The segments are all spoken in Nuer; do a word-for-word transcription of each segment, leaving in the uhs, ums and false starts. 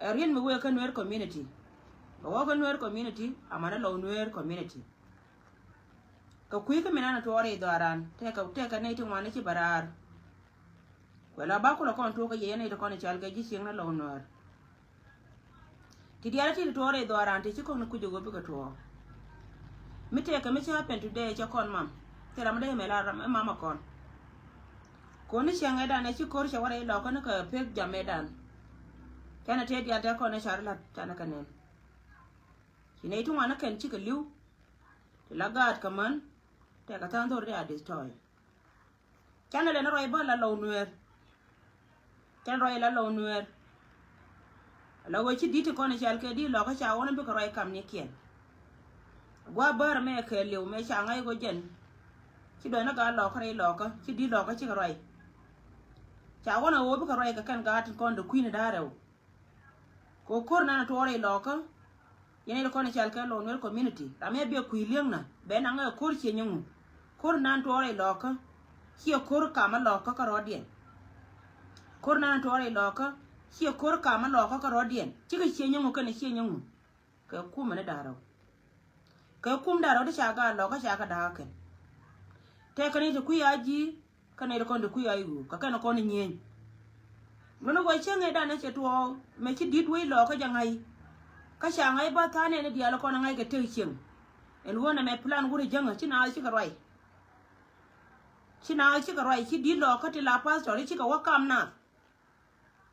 Ɛ riet mi wee kä Nuer community. Kɛ wä kä Nuer community, amanɛ Lɔw Nuer community. Kɛ kui̱ kä mi nan tuɔɔr i̱ dhɔaran, tɛkɛ, tɛkɛ nɛy ti ŋuan i̱ ci bɛ raar. Kuɛ la ba kulɛ kɔn tuɔɔk kä yɛ nɛy ti kɔn i̱ cal kɛ ji̱ cieŋ ni Lɔw Nuer. Ti diaal ti ti tuɔɔr i̱ dhɔaran ti ci kɔn i̱ kuc i̱ ɣöö bikɛ tuɔɔk. Mi tɛkɛ mi ci happen today cɛ kɔn mam. Thil ram mi dee mɛ la ram ɛ mam ɛ kɔn. Kɔn ni cieŋ ɛ dan ɛ ci ko̱r cɛ warɛ i̱ Lɔkä ni kɛ pek jam ɛ dan. Canɛ tëë diaal tɛ kɔn ɛ car lat canɛ kɛ nɛn. Ci nɛy ti ŋuan ɛ kɛn cikɛ li̱w. Ti la gaat kɛ män tɛkɛ tha̱a̱ŋ dho̱r di a destroy. Canɛ lɛ ni ruac bä la Lɔw Nuer. Canɛ ruac la Lɔw Nuer. La wee ci di̱t ti kɔn i̱ cal kɛ di Lɔkä ca wä ni bikɛ ruac kam ni kiɛn. Gua̱a̱ bäär mɛ kɛ li̱w mɛ ca ŋa̱c ɣöö jɛn. Ci dɔ̱ŋ ni gaa Lɔkä rɛy Lɔkä ci di̱t Lɔkä cikɛ ruac. Ca wä ni ɣöö bikɛ ruac kɛ kɛn gaa tin kɔn di kui̱ni da̱a̱ rɛw. Kɛ ko̱r nan tuɔɔr i̱ Lɔkä. Yɛn i̱ kɔn i̱ cal kɛ Lɔw Nuer community ram ɛ biɛ kui̱ li̱eŋnä bɛ naŋ ɛ ko̱r ciɛ nyɛ ŋu. Ko̱r nan tuɔɔr i̱ Lɔkä. Ciɛ ko̱r kamä Lɔkä kä rɔɔdiɛn. Ko̱r nan tuɔɔr i̱ Lɔkä. Ciɛ ko̱r kamä Lɔkä kä rɔɔdiɛn cikɛ ciɛ nyɛ ŋu kɛnɛ ciɛ nyɛ ŋu. Kɛ kumɛ ni da̱rɛw. Kɛ kum da̱rɛw ti ca gaa Lɔkä ca kɛ da̱a̱k kɛn. Tɛkɛ ni ti kui̱ a ji̱. Kä nɛy ti kɔn ti kui̱ a i̱ ɣöö kɛ kɛn kɔn i̱ nyieny. Mɛn ɣöö cäŋ ɛ danɛ cɛ tuɔɔk mɛ ci di̱t wec Lɔkä jɛ ŋa̱c. Kä ca ŋa̱c bä tha̱a̱n ɛn i̱ diaal kɔn ɛ ŋa̱c kɛ tek cieŋ. Ɛn ɣöö nɛmɛ plan wur i̱ jäŋä ci naath cikɛ ruac. Ci naath cikɛ ruac ci di̱t Lɔkä ti la pastor i̱ cikɛ wä kam naath.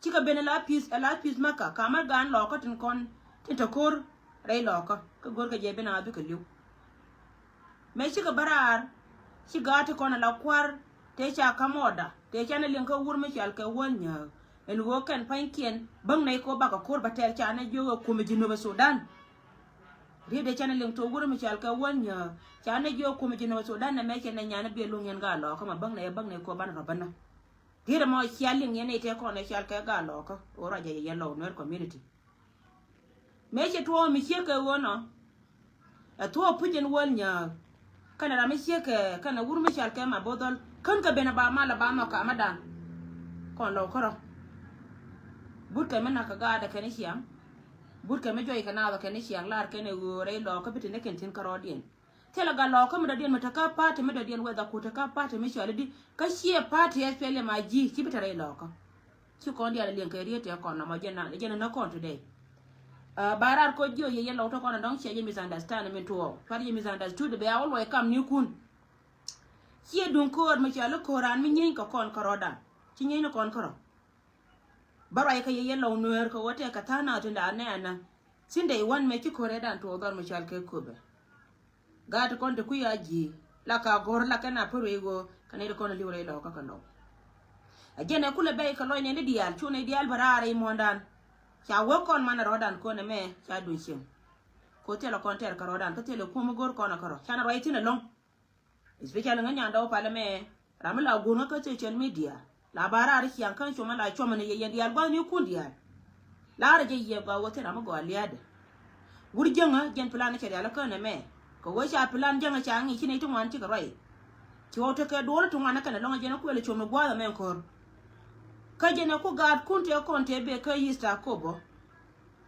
Cikɛ ben ɛ la pi̱th ɛ la pi̱th mäkä kamä gaan Lɔkä tin kɔn tin te ko̱r rɛy Lɔkä kä go̱rkɛ jɛ ben a bikɛ li̱w. Mëë cikɛ bä raar ci gaat ti kɔn ɛ la kua̱r tëë ca ka̱m ɔɔda tëë canɛ liŋ kä wur mi cɔal kɛ Wäl Nyääk. Ɛn ɣöö kɛn pa̱nykiɛn bäŋ nɛy kɛ ɣöö bakɛ ko̱r bä tɛɛr canɛ jiök ɛ kumɛ Jinubä Sudan. Riet dee canɛ liŋ to̱ wur mi cɔal kɛ Wäl Nyääk canɛ jiök ɛ kumɛ Jinubä Sudan nɛ mëë cɛ nɛ nyan ɛ biɛ luŋ yɛn gaat Lɔkä mɛ bäŋ nɛy ɛ bäŋ nɛy kɛ ɣöö banɛ rɔ bänä. Riet ɛmɔ cia liŋ yɛn nɛy tëë kɔn ɛ cɔal kɛ gaat Lɔkä ɣöö ruacɛ yɛ yɛn Lɔw Nuer community. Mëë ci tuɔɔk mi ciek kɛ ɣöö nɔ ɛ thuɔɔk puc in Wäl Nyääk. Kɛnɛ ram mi ciek kɛ kɛnɛ wur mi cɔal kɛ Mabothol kän kɛ ben a ba mal a ba nhɔk kamädan. Kɔn Lɔw kärɔ. Butkɛ mi nak kɛ gaatdɛ kɛn i̱ ciaŋ. Butkɛ mi juɔc kɛ naath kɛn i̱ ciaŋ lar kɛn ɛ ɣöö rɛy Lɔkä bi te ni kɛn thi̱n kärɔɔdiɛn. Thilɛ gat Lɔkä mi dɔ̱diɛn mi te kä party mi dɔ̱diɛn whether ku te kä party mi cɔal i̱di kä ciɛ party S P L M I G ci bi te rɛy Lɔkä. Ci kɔn diaal liɛŋ kɛ riet tɛ kɔn nɔmɔ jɛn na jɛn na kɔn today. Ba raar kɔ jiö yɛ yɛn Lɔw tɔ kɔn dɔŋ ciɛ yɛ misunderstand min tuɔɔk cuat yɛ misunderstood bɛ a wä luɔc kam ni kun. Ciɛ duŋ ko̱o̱r mi cɔal i̱ ko̱o̱ran mi nyieeny kɛ kɔn kärɔdan ci nyieeny ni kɔn kärɔ. Bä ruac kɛ yɛ yɛn Lɔw Nueer kɛ wä tɛk kɛ tha̱a̱ŋ nath tin da̱a̱ nɛɛnä. Since day one mɛ ci ko̱r ɛ dan tuɔɔk dhɔr mi cɔal kɛ Köpɛ. Gaat ti kɔn ti kui̱ a ji̱ la ka go̱r la kɛn a pär wee ɣöö kɛ nɛy ti kɔn a li̱w rɛy Lɔkä kɛ Lɔw. A jɛn ɛ kulɛ bɛy kɛ lɔc nɛy ni diaal cu nɛy diaal bä raar rɛy muɔ̱ɔ̱ndan. Ca wee kɔn man a rɔɔdan kɔn ɛmɛ ca duny cieŋ. Ko thilɛ kɔn tɛr kɛ rɔɔdan kä thilɛ kuɔ̱m go̱r kɔn a kärɔ canɛ ruac thi̱n ɛlɔ̱ŋ. Especially ŋä nyandɛ wä palɛ mɛ ram mi la guur ŋä kä social media la ba raar ciaŋ kä cuɔmɛ la cuɔmɛ ni yɛ yɛn diaal gua̱thnikun diaal. Laarɛ jɛ yiëë gɔaa wä thil ram mi gɔaa lia̱a̱dɛ. Wur jäŋä jɛn plan cɛ rial kä nɛ mɛ kɛ wä ca plan jäŋä ca ŋi̱i̱c ci nɛy ti ŋuan cikɛ ruac. Ci wä tekɛ duɔl ti ŋuan kɛnɛ lɔŋ jɛn kuɛl cuɔmɛ gua̱a̱th ɛmɛ ko̱r. Kä jɛn ɛ ku gaatkun tëë kɔn tëë bek kä East Akobo.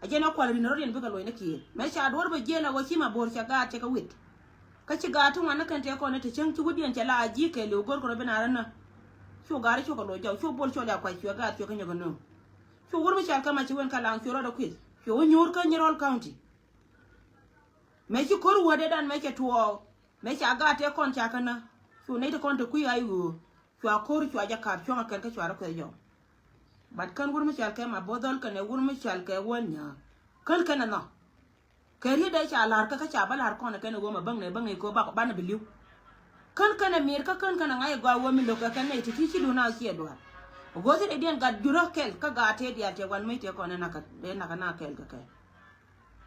A jɛn a kual rin rɔ̱diɛn bikɛ luɔ̱c ni kiɛɛr mɛ ca duɔ̱r bä jiɛl a wä ci ma bo̱o̱r ca gaat cɛ kɛ wit. Kä ci gaat ti ŋuan ni kɛn tëë kɔn ni ti cäŋ ci wi̱diɛn cɛ la a ji̱ kɛɛliw go̱r kɛ rɔ bi na rä nä. Cu gaat ri cukɛ luɔ̱c jɔw cu bol cuɔl ya kuac cuɛ gaat cuɛ kä nyɔk kä nööŋ. Cu wur mi cal kä ma ci wen kä laŋ cuɛ rɔɔdɛ kuith cuɛ wä nyuur kä Nyirol County. Mɛ ci ko̱r wädɛ dan mɛ cɛ tuɔɔk. Mɛ ca gaat tëë kɔn ca kä nä cu nɛy ti kɔn ti kui̱ a i̱ ɣöö. Cua ko̱r cua jɛ ka̱p cuɔ̱ŋ a kɛn kä cua rɔ kueth jɔw. But kän wur mi cɔal kɛ ma bo̱dhɔl kɛnɛ wur mi cɔal kɛ wän nyääk kän kɛnɛ nhɔk. Kɛ riet dee ca la̱r kä kä ca bä la̱r kɔn kɛnɛ wä ma bäŋ nɛ bäŋ nɛ ko̱ bak banɛ bi li̱w. Kän kɛnɛ mir kä kän kɛnɛ ŋa̱c ɛ gɔaa wä mi lo̱k kɛ kɛn nɛ ti ti ci duun a ciɛ duaar. Go̱o̱th i̱ dee diɛn gat jurä kɛl kä gaat tëë diaal tëë wan mi tëë kɔn ɛ nak ɛ nak ɛ nak kɛl kɛ kɛl.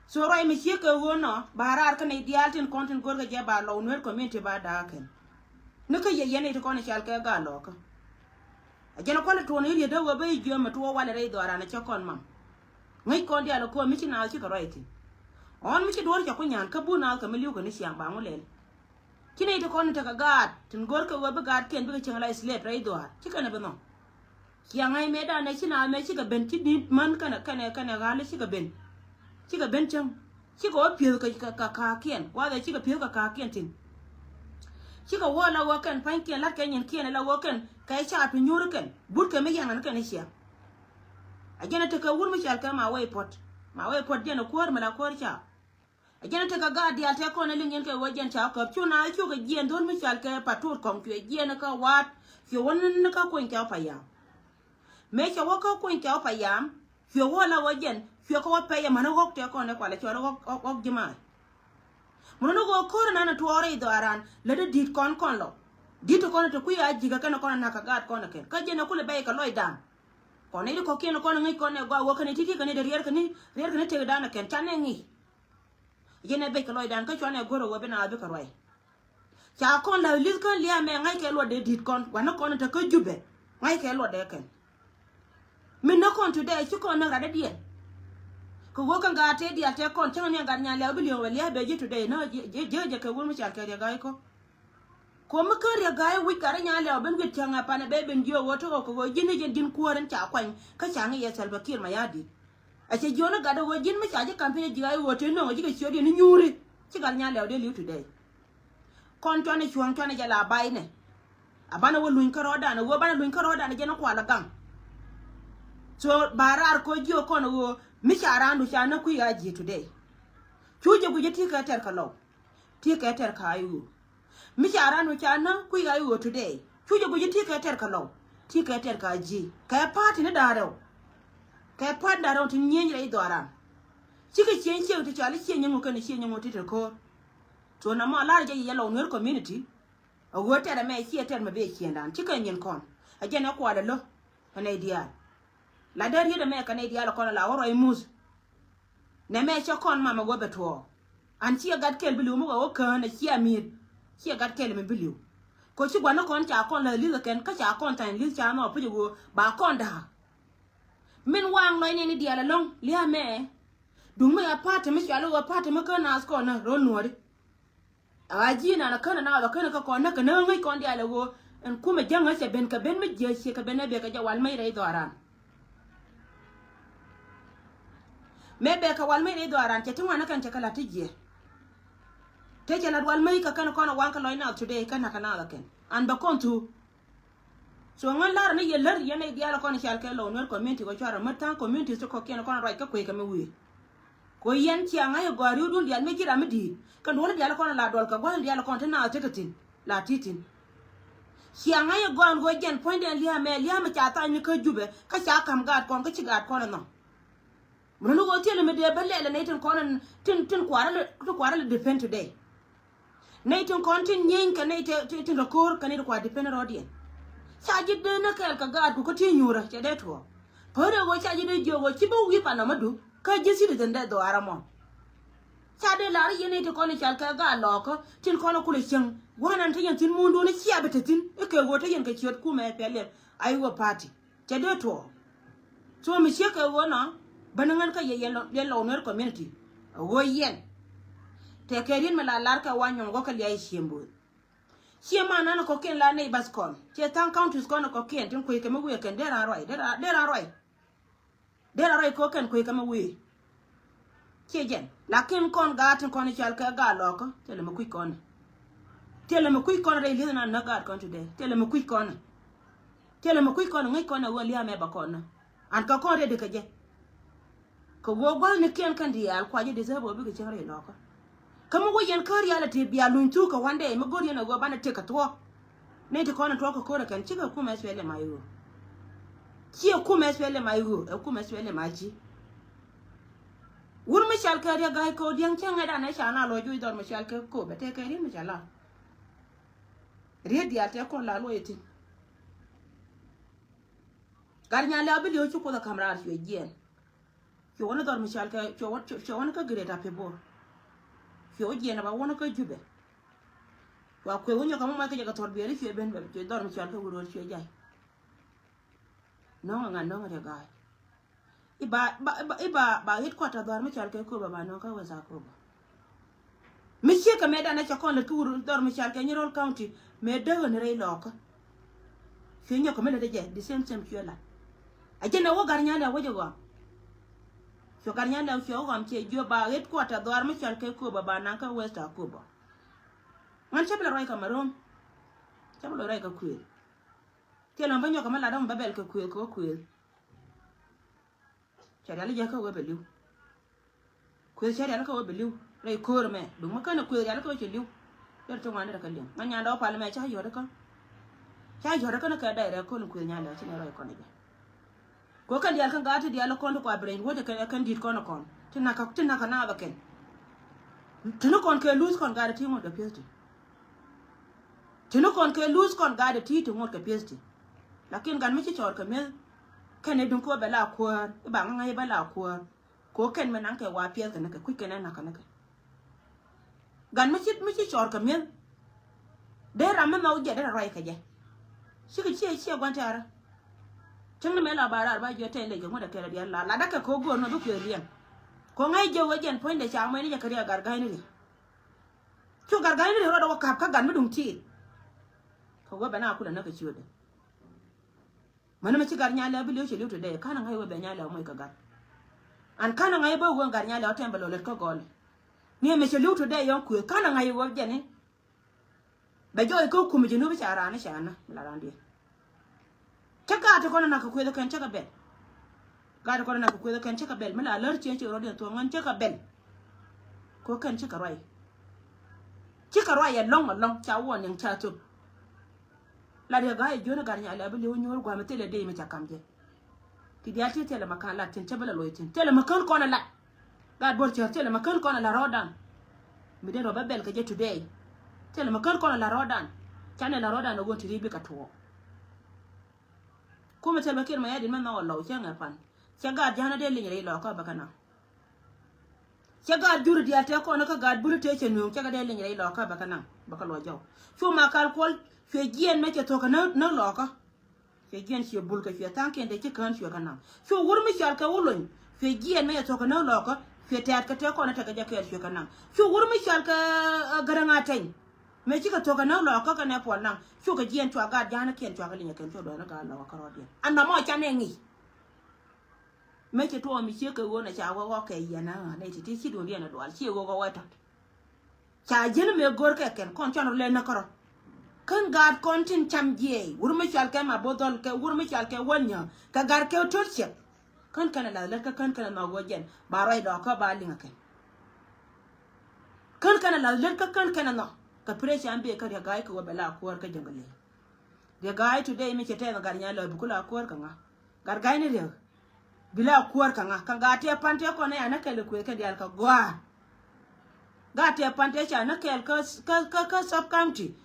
So ruac mi ciek kɛ ɣöö nɔ ba raar kä nɛy diaal tin kɔn tin go̱rkɛ jɛ ba Lɔw Nuer community ba da̱a̱ kɛn. Ni kä yɛ yɛn nɛy ti kɔn i̱ cal kɛ gaa Lɔkä. A jɛn a kualɛ tuɔɔn i̱ riet dee ɣöö ben i̱ jiöm mi tuɔɔk walɛ rɛy dhɔaaran a cä kɔn mam. Ŋäc kɔn diaal a köö mi ci naath cikɛ ruac thi̱n. Ɣɔn mi ci duɔ̱ɔ̱r cɛ ku nyan kä but naath kɛ mi li̱w kɛ ni ciaŋ ba ŋu lɛl. Ci nɛy ti kɔn i̱ tekɛ gaat tin go̱rkɛ ɣöö bi gaatkiɛn bikɛ cieŋ la slave rɛy dhɔaar ci kɛn ɛ bi nhɔk. Ciɛ ŋa̱c mëë danɛ ci na mɛ cikɛ ben ci di̱t män kɛnɛ kɛnɛ kɛnɛ ɣa̱l cikɛ ben. Cikɛ ben cäŋ. Cikɛ wä pi̱eth kɛ kɛ kɛ ka̱a̱kiɛn. Wathɛ cikɛ pi̱eth kɛ ka̱a̱kiɛn thi̱n. Cikɛ wä la wä kɛn pa̱nykiɛn la̱t kɛ nyinkiɛn la wä kɛn kɛ caat pi nyuuri kɛn. But kɛ mi yɛn ŋa̱n kɛn i̱ ciɛ. A jɛn a tekɛ wur mi cɔal kɛ ma wee puɔ̱t. Ma wee puɔ̱t jɛn a kuäär mi la kuäär ca. A jɛn a tekɛ gaat diaal tɛ kɔn a liŋ yɛn kɛ wee jɛn ca käp cu na cukɛ jiɛn dho̱l mi cɔal kɛ patur kɔŋ cuɛ jiɛn kä waat. Cuɛ wä ni kä kuny kɛ wä payam. Mëë cɛ wä kä kuny kɛ wä payam. Cuɛ wä la wä jɛn cuɛ kä wä pɛy ɛmän ɣɔk tɛ kɔn ɛ kualɛ cɔal ɣɔk ɣɔk ji̱ ma̱a̱. Mun ni ɣöö ko̱r nan a tuɔɔr i̱ dhɔaaran lät i̱ di̱t kɔn kɔn lɔ. Di̱t kɔn te kui̱ a ji̱kä kɛn kɔn a na̱k kɛ gaat kɔn ɛ kɛn kä jɛn ɛ kulɛ bɛy kɛ lɔcdan. Kɔn i̱ di kɔ̱kiɛn kɔn ɛ ŋäc kɔn ɛ gɔaa wä kɛn i̱ ti̱ti̱ kɛn i̱ di riɛr kɛn i̱ riɛr kɛn i̱ tëkdan ɛ kɛn canɛ ŋi̱i̱c. Jɛn ɛ bec kɛ lɔcdan kä cuanɛ go̱r ɛ wä bi na wä bikɛ ruac. Ca kɔn la li̱th kän lia̱a̱ mɛ ŋa̱ckɛ luɔtdɛ di̱t kɔn wanɛ kɔn te kä Jubɛ. Ŋa̱ckɛ luɔtdɛ kɛn. Min nä kɔn today ci kɔn näk radädiɛn. Kɛ ɣöö kɛn gaat tëë diaal tëë kɔn cäŋ ni gat nyan lɛw bi li̱eŋ wä lia̱a̱ bɛ ji̱ today nä ji̱ ji̱ ji̱ kɛ wur mi cal kɛ riɛk ga̱a̱c kɔ̱k. Kuɔ̱m mi kä riɛk ga̱a̱c wi̱c gat rɛ nyan lɛw ben wi̱c cäŋ a panɛ bɛ ben jiök ɣöö te ɣɔw kɛ ɣöö ji̱n ni ji̱n ji̱n kuäär in ca kuany kä ca ŋi̱ yɛ Salva Kiir Mayardit. A cɛ jiök ni gat ɣöö ji̱n mi ca ji̱ ka̱m piny ji̱ ga̱a̱c ɣöö te nöŋ a ji̱ kɛ ciöt yɛn ni nyuuri. Ci gat nyan lɛw dee li̱w today. Kɔn cuanɛ cuɔ̱ŋ cuanɛ jɛ la baynɛ. A banɛ wä luny kärɔɔdan a ɣöö banɛ luny kärɔɔdan a jɛn a kual a gaŋ. So ba raar kɔ jiök kɔn a ɣöö mi ca raandu ca näk kui̱ a ji̱ today. Cu jɛ guic a ti kɛ tɛr kɛ lɔw. Ti kɛ tɛr kɛ a i̱ ɣöö mi ca raandu ca näk kui̱ a i̱ ɣöö today. Cu jɛ guic a ti kɛ tɛr kɛ lɔw. Ti kɛ tɛr kɛ a ji̱ kɛ pa̱a̱t ti ni da̱a̱ rɛw. Kɛ pa̱a̱t da̱a̱ rɛw ti nyieny rɛy dhɔaaran. Cikɛ cieŋ ciek ti cɔal i̱ cieŋ nyäŋ ŋu kɛn i̱ cieŋ nyäŋ ŋu ti te ko̱o̱r. Thuɔ̱n amɔ lar jɛ yɛ Lɔw Nuer community. A ɣöö tɛt ɛmɛ ciɛ tɛt mɛ bi ɛ ciëndan cikɛ nyin kɔn a jɛn ɛ kual ɛ lo̱. Ɛ nɛy diaal la dee riet ɛmɛ kɛ nɛy diaal ɛ kɔn ɛ la wä ruac muth. Nɛ mɛ cɛ kɔn mamɛ wä bɛ tuɔɔk. An ciɛ gat kɛl bi li̱w mi wä wä kään ɛ ciɛ mi̱i̱t. Ciɛ gat kɛl mi bi li̱w. Kɛ ci gua̱n ni kɔn ca kɔn la li̱th ɛ kɛn kä ca kɔn tha̱a̱ŋ li̱th ca nhɔk pi̱c ɛ ɣöö ba kɔn da̱a̱k. Min waŋ lɔcni ni diaal ɛlɔ̱ŋ lia̱a̱ mɛ. Duŋ mi a pa̱a̱t te mi cɔal i̱ ɣöö pa̱a̱t te mi kään naath kɔn ni ro̱l nuɔ̱ɔ̱ri. A ji̱ nan a kän a naath a kän a kä kɔn näk kɛ näk ŋäc kɔn diaal ɛ ɣöö ɛn kumɛ jäŋ ŋäc cɛ ben kɛ ben mi jiääc ciɛ kɛ ben ɛ bek kɛ jɛ wal mec rɛy dhɔaaran. Mëë bek kɛ wal mec rɛy dhɔaaran cɛ ti ŋuan ni kɛn cɛ kɛ la̱t ti jiɛ. Te cɛ la̱t wal mec kɛ kän kɔn a waŋ kɛ lɔc naath today kän a kɛ naath a kɛn an bɛ kɔn thuk. So ŋän lar ni yɛ lär yɛn nɛy diaal kɔn i̱ cal kɛ Lɔw Nuer community kɛ cuarɛ mät tha̱a̱ŋ community ti kɔ̱kiɛn kɔn ruac kä kuëëk kɛ mi wi̱i̱. Kɛ yɛn cia ŋa̱c ɛ gɔaa ri̱wdun diaal mi ji̱ ram mi di̱i̱t kɛn duɔ̱ɔ̱r diaal kɔn la duɔl kɛ gua̱a̱th diaal kɔn ti naath tekɛ thi̱n la ti̱ti̱n. Cia ŋa̱c ɛ gɔaa ɛn ɣöö jɛn puɔ̱nydɛn lia̱a̱ mɛ lia̱a̱ mi ca tha̱a̱ny ni kä Jubɛ kä ca ka̱m gaat kɔn kä ci gaat kɔn ɛ nhɔk. Mɛ ni ɣöö thilɛ mi dee bä lɛl ɛ nɛy tin kɔn tin tin kuarä lɛ tin kuarä lɛ depend today. Nɛy tin kɔn tin nyieny kɛ nɛy tin rɔ ko̱o̱r kɛ nɛy ti kua depend rɔɔdiɛn. Ca ji̱ dee ni kɛɛl kɛ gaatku kä ti nyuurä cɛ dee tuɔɔk. Pärɛ ɣöö ca ji̱ dee jiök ɣöö ci bä wi̱i̱ pan nɔmä du kä ji̱ citizen dee dhɔaarä mɔ. Ca dee lar i̱ yɛn nɛy tin kɔn i̱ cal kɛ gaat lɔɔkä tin kɔn i̱ kulɛ cieŋ gua̱a̱r nan te yɛn thi̱n muundun i̱ cia bi te thi̱n i̱ kɛ ɣöö te yɛn kɛ ciöt kumɛ pɛl yɛn a i̱ ɣöö party. Cɛ dee tuɔɔk. So mi ciek kɛ ɣöö nɔ bä ni ŋän kä yɛ yɛn Lɔw Nuer community. A ɣöö yɛn tɛkɛ riet mi la lar kɛ wa nyɔŋ gɔ̱ kä lia̱a̱ i̱ cieŋ bo̱o̱th. Ciɛ man nan kɔ̱kiɛn la neighbors kɔn ciɛ tha̱a̱ŋ counties kɔn kɔ̱kiɛn tin kuec kɛ mi wi̱i̱ kɛn dee ran ruac dee ran ruac. Dee ran ruac kɔ̱kiɛn kuec kɛ mi wi̱i̱. Ciɛ jɛn lakin kɔn gaat tin kɔn i̱ cal kɛ gaat lɔɔkä thilɛ mi kui̱c kɔn. Thilɛ mi kui̱c kɔn rɛy li̱th nan näk gaat kɔn today thilɛ mi kui̱c kɔn. Thilɛ mi kui̱c kɔn ŋäc kɔn ɛ ɣöö lia̱a̱ mɛ ba kɔn nä an kɛ kɔn rɛy di kɛ jɛ. Kɛ ɣöö gua̱thnikiɛn kɛn diaal kua ji̱ deserve ɣöö bikɛ cieŋ rɛy lɔɔkä. Kä mi wä yɛn kä reality bia luny thuk kɛ one day mi go̱r yɛn ɛ ɣöö banɛ tëk kɛ thuɔ̱k. Ni ti kɔn ɛ tuɔɔk kɛ ko̱r ɛ kɛn cikɛ kumɛ SPLM a i̱ ɣöö. Ciɛ kumɛ SPLM a i̱ ɣöö ɛ kumɛ SPLM a ci. Wur mi cal kɛ riɛk ga̱a̱c ko̱o̱diɛŋ cä ŋɛ̈t an ɛ ca na lɔ juc dhɔr mi cal kɛ ko̱o̱p ɛ tëë kɛ riet mi ca la. Riet diaal tëë kɔn la luɔc ɛ thi̱n. Gat nyan lɛ a bi li̱w ci Kuoth a ka̱m raar cuɛ jiɛɛn. Cuɛ wä ni dhɔr mi cal kɛ cuɛ wä cuɛ wä ni kä Greater Pibor. Cuɛ wä jiɛɛn a ba wä ni kä Jubɛ. Cua kuëë wä nyɔk kɛ mɔ mɔc kä jɛ kɛ thuɔ̱r biɛɛri cuɛ ben bɛ cuɛ dhɔr mi cal kä Wuror cuɛ jay. Nɔŋ a ŋa̱n nɔŋ a riɛ ga̱a̱c. Iba ba iba ba headquarter dhɔr mi cal kɛ Akobo ba nɔŋ kä West Akobo. Mi ciek kɛ mɛ danɛ cɛ kɔn lät ki wur dhɔr mi cal kɛ Nyirol County mɛ däk ni rɛy lɔɔkä. Cuɛ nyɔk kɛ mi lät jɛ the same same cuɛ lat. A jɛn ɛ wä Gatnyalɛw wec ɛ ɣɔam. Cu Gatnyalɛw cu ɣɔam ciɛ jiö ba ɣet kuɔt a dhɔaar mi cɔal kɛ Akobo ba naŋ kä West Akobo. Ŋän cä bi lɛ ruac kɛ Marom. Cä bi lɛ ruac kɛ kuëël. Thilɛ mɛ bä nyɔk kɛ mi lat ɔm bä bɛl kɛ kuëël kɛ wä kuëël. Cɛ rial i̱ jɛ kä wee bɛ li̱w. Kuëth cɛ rial kä wee bɛ li̱w rɛy köör mɛ duŋ mi känɛ kuëth rial kä wee cɛ li̱w. Derɛ ti ŋuan derɛ kä li̱w ŋa nyandɛ wä pal mɛ ca yɔt kä. Ca yɔt kä ni kɛ dɛy rɛ köl in kuëth nyalɛ ci nɛ rɔy kɔn jɛ. Kuɛ kɛn diaal kɛn gaat ti diaal kɔn ti kua brain wä ti kɛn di̱t kɔn kɔn ti nak ti nak kɛ naath kɛn. Ti ni kɔn kɛ luth kɔn gaat ti ŋuɔt kɛ pi̱eth ti. Ti ni kɔn kɛ luth kɔn gaat ti ti ŋuɔt kɛ pi̱eth ti. Lakin gat mi ci cɔɔr kɛ mi̱eth kɛn i̱ duŋ kɛ wä bɛ la kuäär i̱ ba ŋa̱ ŋa̱ i̱ bɛ la kuäär. Ko kɛn mɛ naŋ kɛ wa piɛth kɛ ni kɛ kui̱c kɛ nɛ nak kɛ ni kɛ. Gan mi ci mi ci cɔr kɛ mi̱eth. Dee ram mi mɛ wä jɛ dee rɛ ruac kɛ jɛ. Cikɛ ciɛ ciɛ gua̱n tɛɛrä. Cäŋ ni mɛ la ba raar ba jiɔ tɛn lɛ jɛ ŋuɔ̱t ɛ kɛrɛ diɛn la la dakɛ ko go̱o̱r nɔ bi kuëë riɛŋ. Ko ŋa̱c jɛ wä jɛn puɔ̱nydɛ ca mɔc ni jɛ kɛ riɛ gar ga̱a̱c ni riɛ. Cu gar ga̱a̱c ni riɛ ruɔdɛ wä kap kä gan mi duŋ tiit. Kɛ wä bɛ na kulɛ näk kɛ ciötdɛ. Mäni mi ci gar nyalɛ bi li̱w ci li̱w today. Kanɛ ŋa̱c wee bɛ nyalɛ moc kä gar. An kanɛ ŋa̱c bä wee gar nyalɛ ɔ tɛm bɛ lɔ lät kä gɔl. Ni mi ci li̱w today yɔŋ kuëë kanɛ ŋa̱c wee jɛni. Bɛ jɔɔc kä kum ji̱ nubi ca raan ca na la raan diɛ. Cä gaat ti kɔn nak kɛ kuëth kɛn cä kɛ bɛl. Gaat ti kɔn nak kɛ kuëth kɛn cä kɛ bɛl mi la lär ciɛ ci rɔ̱diɛn thuɔ̱ŋ ŋän cä kɛ bɛl. Ko kɛn cä kɛ ruac. Cä kɛ ruac ɛlɔ̱ŋ ɛlɔ̱ŋ ca wuɔ niɛŋ ca thöp. La riɛ ga̱a̱c ɛ jiön ɛ gat nyalɛ bi li̱w nyuur gua̱a̱m ɛ thilɛ dee mi ca kam jɛ. Ti diaal ti thilɛ ma ka̱n lat thi̱n cä bi la loc thi̱n thilɛ ma kän kɔn ɛ lat. Gat buɔl cär thilɛ ma kän kɔn ɛ la rɔɔdan. Mi den rɔ bä bɛl kɛ jɛ today. Thilɛ ma kän kɔn ɛ la rɔɔdan. Canɛ la rɔɔdan ɛ ɣöö ti ri bikɛ tuɔɔk. Kumɛ thil bä kiɛt ma yadin mɛ nhɔk ɛ lɔw cä ŋɛ pan. Cɛ gat ja̱a̱n ɛ dee liny rɛy lɔɔkä bä kɛ naŋ. Cɛ gaat juri diaal tëë kɔn kä gaat buli tëë cɛ nööŋ cɛ kɛ dee leny rɛy lɔɔkä bɛ kɛ naŋ bɛ kɛ luɔc jɔw. Cu ma kal kuɔl cuɛ jiɛn mɛ cɛ thok kɛ näk lɔɔkä. Cuɛ jiɛn cuɛ bul kɛ cuɛ tha̱a̱ŋkiɛn tëë ci kään cuɛ kɛ naŋ. Cu wur mi cɔal kɛ wä lony cuɛ jiɛn mɛ cɛ thok kɛ näk lɔɔkä. Cuɛ tɛɛt kɛ tëë kɔn tekɛ jɛ kɛɛl cuɛ kɛ naŋ. Cu wur mi cɔal kɛ gärä ŋa̱ tɛny mɛ cikɛ thok kɛ näk lɔɔkä kɛ nɛ puɔl naŋ. Cukɛ jiɛn cua gaat ja̱a̱n kiɛn cua kɛ linyɛ kɛn cu duɔ̱ɔ̱n kä gaat lɔɔkä rɔɔdiɛn an nɔmɔ ca nɛ ŋi̱i̱c. Mëë ci tuɔɔk mi ciek kɛ ɣöö nɛ ca wä ɣɔk kɛ yɛn a nɛ ti ti ci duundiɛn a dual ci ɣöö ɣɔk wä tɔt. Ca ji̱n mëë go̱r kɛ kɛn kɔn cɔn rɔ lɛ näk kärɔ. Kän gaat kɔn tin cam jiɛɛy wur mi cɔal kɛ ma bo̱ dhɔl kɛ wur mi cɔal kɛ wäl nyääk kɛ gat kɛ to̱r ciɛk. Kän kɛn a lath lät kä kän kɛn a nhɔk ɣöö jɛn ba ruac dɔɔk kä ba liŋ a kɛn. Kän kɛn a lath lät kä kän kɛn a nhɔk kɛ pressure an bee kä riɛk ga̱a̱c kɛ wä bɛ la kuäär kä jäŋ kɛ lëë. Riɛk ga̱a̱c today mi cɛ tɛth gat nya lɔc bi ku la kuäär kɛ ŋa. Gat ga̱a̱c ni riɛk. Bi la kuäär kɛ ŋa kɛ gat tɛ pan tɛ kɔn ɛ anä kɛl kɛ kuëë kɛ diaal kɛ gɔaa. Gat tɛ pan tɛ ca anä kɛl kä kä kä sub county.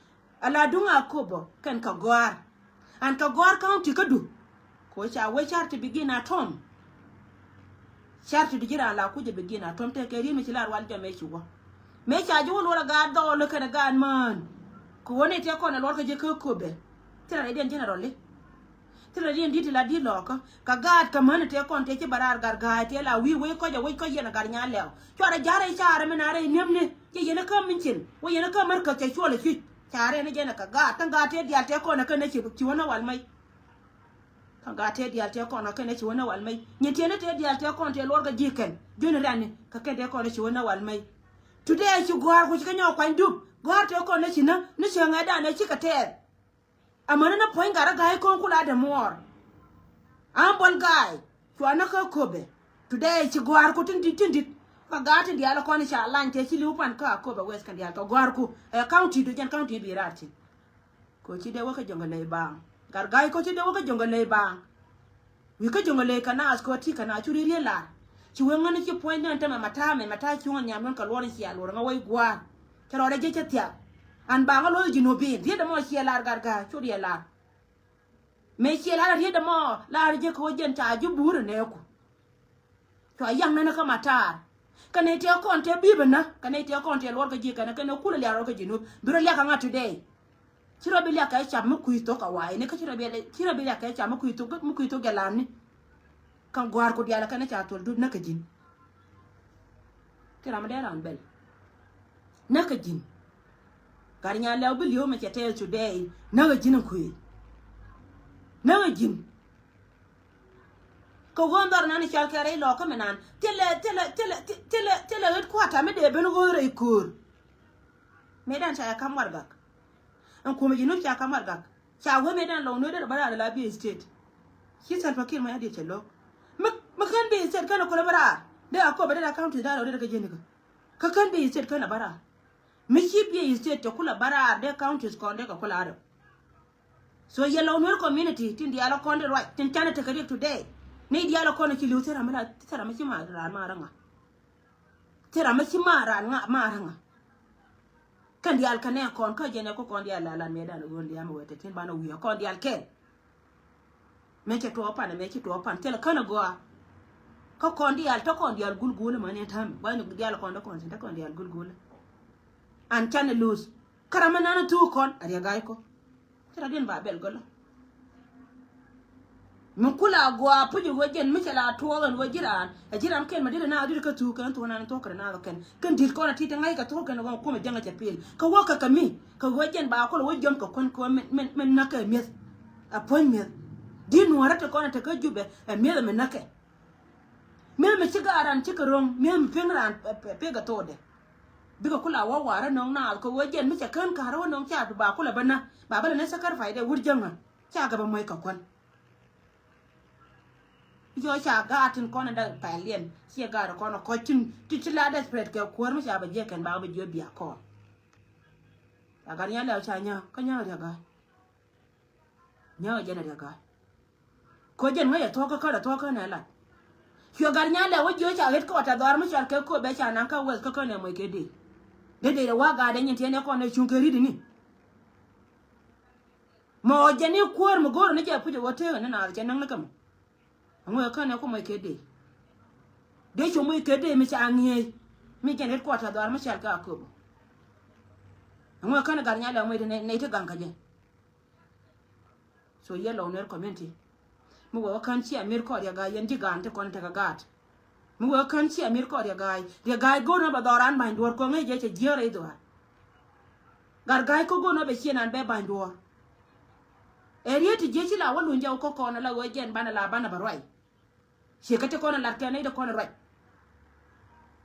Ala duŋ a kopɔ kɛn kɛ gɔaa. An kɛ gɔaa county kä du. Ko ca wee car ti bi gin a tɔm. Car ti di ji̱ raan la kucä bi gin a tɔm tɛ kɛ ri̱n mi ci la rual jɔmɛ ci wä. Mëë ca ji̱ wä luɔr a gaat dhɔɔl kɛn a gaat mään. Kɛ wä ni tɛ kɔn a luɔr kɛ ji̱ kä kopɛ. Thilɛ rɛydiɛn generally. Thilɛ rɛydiɛn di̱t ti la di̱t lɔɔkä kɛ gaat kɛ män tëë kɔn tëë ci bɛ raar gat ga̱a̱c tëë la wi̱i̱ wec kɔc a wec kɔc yɛn a gat nya lɛw. Cuarɛ ja̱rɛ carɛ mi na rɛy niämni ci yɛn kä mi cin wä yɛn kä mär käk cɛ cuɔl a cuc. Carɛ ni jɛn a kɛ gaat kä gaat tëë diaal tëë kɔn a kɛn a ci wä na wal mɛc. Kä gaat tëë diaal tëë kɔn a kɛn a ci wä na wal mɛc nyin tiɛn ni tëë diaal tëë kɔn tëë luɔr kɛ ji̱ kɛn ji̱n rɛn ni kɛ kɛn tëë kɔn a ci wä na wal mɛc. Today ci gɔ̱a̱r ku ci kɛ nyɔk kuany dup gɔ̱a̱r tëë kɔn a ci nä ni cieŋɛ dan a ci kɛ tɛɛth. Amäni ni puɔ̱ny gat rɔ ga̱a̱c ko̱o̱ŋ kula dämuɔɔr. Aŋ buɔl ga̱a̱c cua näk kä köpɛ. Today ci gɔ̱a̱rku tin di̱t tin di̱t. Kä gaat tin diaal kɔn ca lany tëë ci li̱w pan kä a köpɛ weth kɛn diaal kɛ gɔ̱a̱rku. Ɛ county du jɛn county bi raar thi̱n. Koci dee wä kä Jonglei baaŋ. Gat ga̱a̱c koci dee wä kä Jonglei baaŋ. Wi̱i̱ kä Jonglei kɛ naath kɛ ɣöö ti kɛ naath cu riet riet lar. Ci wee ŋäni ci puɔ̱ny nɛn tämɛ mɛ ta̱a̱ mɛ mɛ ta̱a̱ cuŋä nhiam ŋän kɛ luɔr in cia luɔr ŋä wec gua̱a̱r. Cɛ rɔɔdɛ jiec cä thiaak. An ba ŋä lo̱th ji̱ nuɔ̱p bi̱i̱n riet dɛ mɔ ciɛ lar gat ga̱a̱c cu riet lar. Mëë ciɛ lar riet dɛ mɔ lar jiec kɛ ɣöö jɛn ca ji̱ buur ɛ nɛɛku. Cua yaŋ nɛn kä ma taar. Kɛ nɛy tëë kɔn tëë bi̱i̱ bä nä kɛ nɛy tëë kɔn tëë luɔr kä ji̱ kɛn kɛ nɛy kulɛ liak rɔɔd kä ji̱ nuɔ̱p bi rɔ liak kɛ ŋa̱ today. Ci rɔ bi liak kɛ cap mi kui̱ thok a wa̱a̱ ini kä ci rɔ bi liak kɛ cap mi kui̱ thok mi kui̱ thok jɛ lam ni. Kä gɔ̱a̱r ku diaal kɛn ca thol dut näk kä ji̱n. Ti ram dee ran bɛl näk kä ji̱n. Gat nya lɛw bi li̱w mɛ cɛ tɛɛth today näk kä ji̱n in kuëë. Näk kä ji̱n. Kɛ ɣöö dhɔr nan i̱ cɔal kɛ rɛy lɔɔkä mi nan thilɛ thilɛ thilɛ thilɛ thilɛ ɣet kua̱ta mi dee ben ɣöö rɛy köör. Mëëdan ca ya kam warɛgak. Ɛn kuɔmɛ ji̱ nup ca kam warɛgak. Ca wee mëëdan lɔw nuet derɛ bä raar la bi state. Ci Salva Kiir Mayardit cɛ lo̱k. Mi mi kän bi state kän ɛ kulɛ bä raar dee a kop ɛ derɛ county da̱r ɛ derɛ kɛ ji̱ nikä. Kä kän bi state kän ɛ bä raar. Mi ci bi state cɛ kulɛ bä raar dee counties kɔn dee kɛ kulɛ arɛw. So yɛ lɔw nuer community tin diaal ɛ kɔn di ruac tin canɛ tekɛ riɛk today. Ni diaal ɛ kɔn ɛ ci li̱w thil ram mi la thil ram mi ci ma raan ma räŋa. Thil ram mi ci ma raan ŋa ma räŋa. Kɛn diaal kɛ nɛ kɔn kä jɛn ɛ kä kɔn diaal la lan mëëdan ɛ ɣöö diaal mi wee te tin banɛ wi̱i̱ ɛ kɔn diaal kɛn. Mëë cɛ tuɔɔk pan mëë ci tuɔɔk pan thilɛ känɛ gɔaa. Kä kɔn diaal tä kɔn diaal gul gul mani ta̱a̱m gua̱thni diaal kɔn tä kɔn tin tä kɔn diaal gul gul. An canɛ luth. Kä ram mi nanɛ thuk kɔn a riɛ ga̱a̱c kɔ. Ci radiɛn ba bɛl gɔlä. Mi kula gua puc wee jɛn mi cɛ la tuɔɔk ɛn wee ji̱ raan. Ɛ ji̱ ram kɛn ma dit ɛ naath dit kä thuk kɛn thuɔ̱k nan thuɔ̱k kɛ naath kɛn. Kɛn dit kɔn a tit ɛ ŋa̱c kɛ thuɔ̱k kɛn ɛ ɣɔn kumɛ jäŋ ɛ cɛ pil. Kɛ wä kɛ kɛ mi kɛ wee jɛn ba kula wee jiɔm kɛ kuän kɛ wee min min min näk kɛ mi̱eth. A puɔ̱ny mi̱eth. Dit nuɔ̱ɔ̱rä ti kɔn a te kä Jubɛ ɛ mi̱eth ɛ mi näk kɛ. Mi̱eth mi ci gaat ran cikɛ ro̱ŋ mi̱eth mi pi̱ŋ ran pek ɛ thokdɛ. Bikɛ kula wä warä nɔŋ naath kɛ wee jɛn mi cɛ kän ka̱rä wä nɔŋ ca bi ba kula bä na ba bä lɛ ni sacrifice dɛ wur jäŋä. Ca kɛ bä muɔ̱c kɛ kuän. Yɔ ca gaat tin kɔn in dee pɛl yɛn ciɛ gaat kɔn kɔc tin ti ti la desperate kɛ kuäär mi ca bä jiɛ kɛn ba bä jiɛ bia kɔn. Ca gat nyal lɛw ca nyä kä nyä riɛ gaat. Nyä jɛn riɛ gaat. Ko jɛn ŋäc a thuɔ̱k kä kär a thuɔ̱k kä nɛ lat. Cuɛ gat nyal lɛw wä jiɛ ca ɣet kɔt a dhɔr mi cɔal kɛ ko bɛ ca naŋ kä weth kä kä nɛ muɔc kɛ dee. Dee dee wa gaat dee nyin tiɛn ɛ kɔn ɛ cuŋ kɛ rit ni. Mɔ jɛn i̱ kuäär mi go̱o̱r ni jɛ puc ɛ ɣöö tëëk ni naath cɛ näk ni kɛ mɔ. Ɛŋu ɛ känɛ ku mɔc kɛ dee. Dee cu moc kɛ dee mi ca ŋi̱eec mi jɛn ret kuɔt a dhɔaar mi cɛl kɛ a köp. Ɛŋu ɛ känɛ gat nyal ɛ moc nɛy ti gaŋ kä jɛ. So yɛ lɔw Nuer community. Mi wee wä kän ciɛ mir kɔɔr yɛ ga̱a̱c yɛn ji̱ ga̱a̱n ti kɔn tekɛ gaat. Mi wee kän ciɛ mir kɔɔr yɛ ga̱a̱c yɛ ga̱a̱c go̱o̱r nɔ bɛ dhɔr an ba̱ny duɔ̱ɔ̱r kɔŋ ëë jɛ cɛ jiäär rɛy dhuaar. Gat ga̱a̱c kä go̱o̱r nɔ bɛ ciɛ nan bɛ ba̱ny duɔ̱ɔ̱r. Ɛ riet ti jiec ci la wä luny jɛ wä kä kɔn ala ɣöö jɛn banɛ la banɛ bɛ ruac. Ciɛ kä ti kɔn ɛ lat kɛn nɛy ti kɔn ɛ ruac.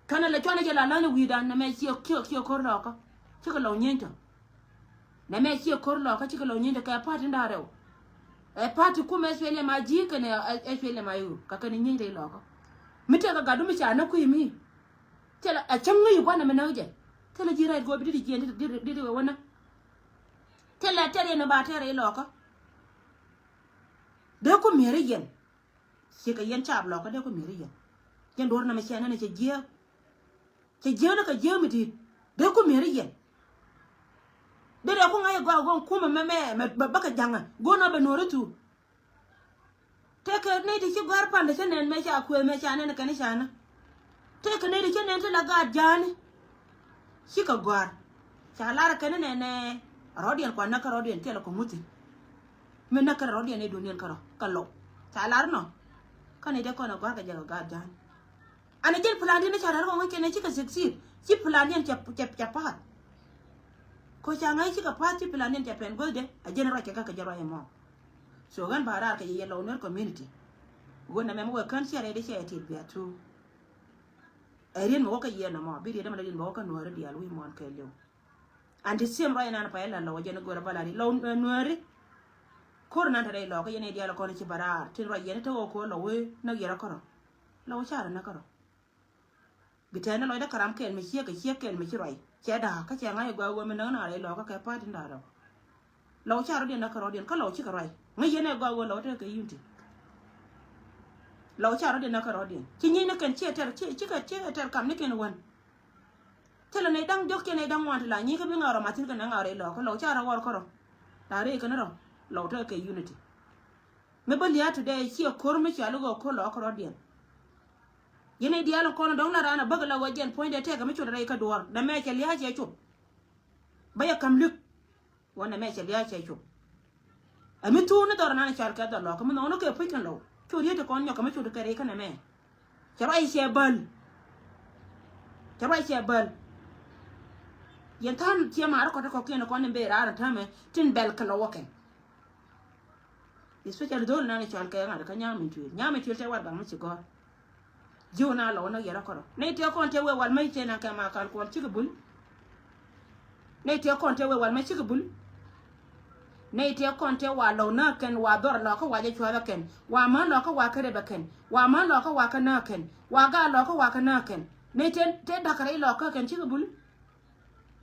Kɛn ɛ lɛ cuanɛ jɛ la la̱ny wi̱i̱dan nɛmɛ ciɛ kiɛ kiɛ ko̱r lɔɔkä. Cikɛ lɔw nyieeny tɔ. Nɛmɛ ciɛ ko̱r lɔɔkä cikɛ lɔw nyieeny tɔ kɛ pa̱a̱t in da̱a̱ rɛw. Ɛ pa̱a̱t ti kumɛ S P L M I G kɛnɛ S P L M I O ka kɛn nyieeny rɛy lɔɔkä. Mi tɛkɛ gatdu mi ca näk kui̱ mi. Thilɛ ɛ cäŋ ŋäc gua̱n ɛmɛ näk jɛ. Thilɛ ji̱ rɛɛt guɔ bi dit jiɛn dit dit wɛ wä näk. Thilɛ tɛr yɛn ɛ ba tɛr rɛy lɔɔkä. Dee ku mi̱eeri yɛn. Cikɛ yɛn caap lɔɔkä dee ku mi̱eeri yɛn. Yɛn duɔ̱ɔ̱r nɛmɛ cɛ nɛn cɛ jiääk. Cɛ jiääk ni kɛ jiääk mi di̱i̱t dee ku mi̱eeri yɛn. Dee rɛ ku ŋa̱c ɛ gɔaa gɔaa kumɛ mɛ mɛ mɛ bäkɛ ja̱ŋä go̱o̱r nɔ bɛ nuɔ̱ɔ̱ri thuk. Tëëkɛ nɛy ti ci gɔ̱a̱r pa̱ndɛ cä nɛn mɛ ca kuëë mɛ ca nɛn kɛn ca nä. Tëëkɛ nɛy ti cä nɛn ti la gaat ja̱a̱ni. Cikɛ gɔ̱a̱r ca lar kɛn nɛnɛ. Rɔ̱diɛn kua näk kä rɔ̱diɛn thilɛ kɔ ŋuthi. Mi näk kä rɔ̱diɛn ɛ duundiɛn kä rɔ kä low ca lar nɔ. Kä nɛy ti kɔn ɛ gɔ̱a̱r kɛ jɛ kɛ gaat ja̱a̱ni. An a jɛn plandiɛn ni ca rar kɔŋ kɛn cikɛ succeed ci plandiɛn cɛ cɛ cɛ pa̱a̱th. Ko ca ŋa̱c cikɛ pa̱a̱th ci plandiɛn cɛ pɛn guäthdɛ a jɛn ruac kɛ kä kɛ jɛ ruac ɛmɔ. So ɣän ba raar kɛ yɛ yɛ lɔw Nuer community. Ɣöö nɛmɛ mi wee kän ciɛ rɛy di ciɛ yɛ tit bia thuk. Ɛ riet mi wä kä yɛ nɔmɔ bi riet dämɛ dee din bɛ wä kä Nuääri diaal wi̱i̱ muɔ̱ɔ̱n kɛɛliw. And the same ruac nan pa yɛ la lɔw a jɛn go̱o̱rä bä la ri lɔw Nuääri. Ko̱r nan te rɛy lɔkä yɛn i̱ diaal kɔn ci bä raar tin ruac yɛn te wä ko̱r lɔw wee näk yɛrɛ kärɔ. Lɔw carɛ näk kärɔ. Bi tɛɛni lɔcdä kä ram kɛl mi ciek kɛ ciek kɛl mi ci ruac cɛ da̱a̱ kä cɛ ŋa̱c ɛ gɔaa ɣöö mi näk na rɛy lɔkä kɛ pa̱a̱t in da̱a̱ rɛw. Lɔw ca rɔ̱diɛn näk kärɔ̱diɛn kä lɔw cikɛ ruac ŋäc yɛn ɛ gɔaa ɣöö lɔw tekɛ unity. Lɔw ca rɔ̱diɛn näk kärɔ̱diɛn ci nyiec ni kɛn ciɛ tɛr cikɛ ciɛ tɛr kam ni kɛn wän. Thilɛ nɛy da̱ŋ diɔ̱k ciɛ nɛy da̱ŋ ŋuan ti la nyiec kä bi ŋa̱ rɔ mathin kɛ näk ŋa̱ rɛy lɔkä lɔw ca rɔ ɣɔr kärɔ. La rɛy kɛn rɔ lɔw tekɛ unity. Mi bä lia̱a̱ today ciɛ ko̱r mi cɔal i̱ ɣöö ko̱r lɔɔk kärɔ̱diɛn. Yɛn i̱ diaal in kɔn in dɔ̱ŋ la raan a bäk la ɣöö jɛn puɔ̱nydɛ tɛkɛ mi cot rɛy kä duɔ̱ɔ̱r nɛmɛ cɛ lia̱a̱ cɛ cop. Bä yɛ ka̱m lik. Wä nɛmɛ cɛ lia̱a̱ cɛ cop. Ɛ mi thuuk ni dhɔr nan cɔal kɛ dhɔr lɔɔk kä mi nhɔk ni kɛ puc kɛn lɔw. Cot riet ti kɔn nyɔk kɛ mi cot kɛ rɛy kä nɛmɛ. Cɛ ruac cɛ bäl. Cɛ ruac cɛ bäl. Yɛn tha̱a̱n ciɛ ma̱a̱r kɔt kɔkiɛn kɔn in bëë raar in täämɛ tin bɛl kɛ lɔw wä kɛn. Especially dhol nan i̱ cɔal kɛ ŋa̱t kä Nyam in Tuil. Nyam in Tuil tɛ warɛgak mi ci gɔ̱r. Ji̱ wä na lɔw näk yɛ rɔ kärɔ. Nɛy tëë kɔn tëë wee wal mäc tëë na kɛ Makal Kuɔl cikɛ bul. Nɛy tëë kɔn tëë wee wal mäc cikɛ bul. Nɛy tëë kɔn tëë wa lɔw näk kɛn, wa dhɔr lɔkä wa jɛ cua̱thä kɛn, wa män lɔkä wa kä rɛpɛ kɛn, wa män lɔkä wa kä näk kɛn, wa gaat lɔkä wa kä näk kɛn. Nɛy tëë, tëë da̱k rɛy lɔkä kɛn cikɛ bul.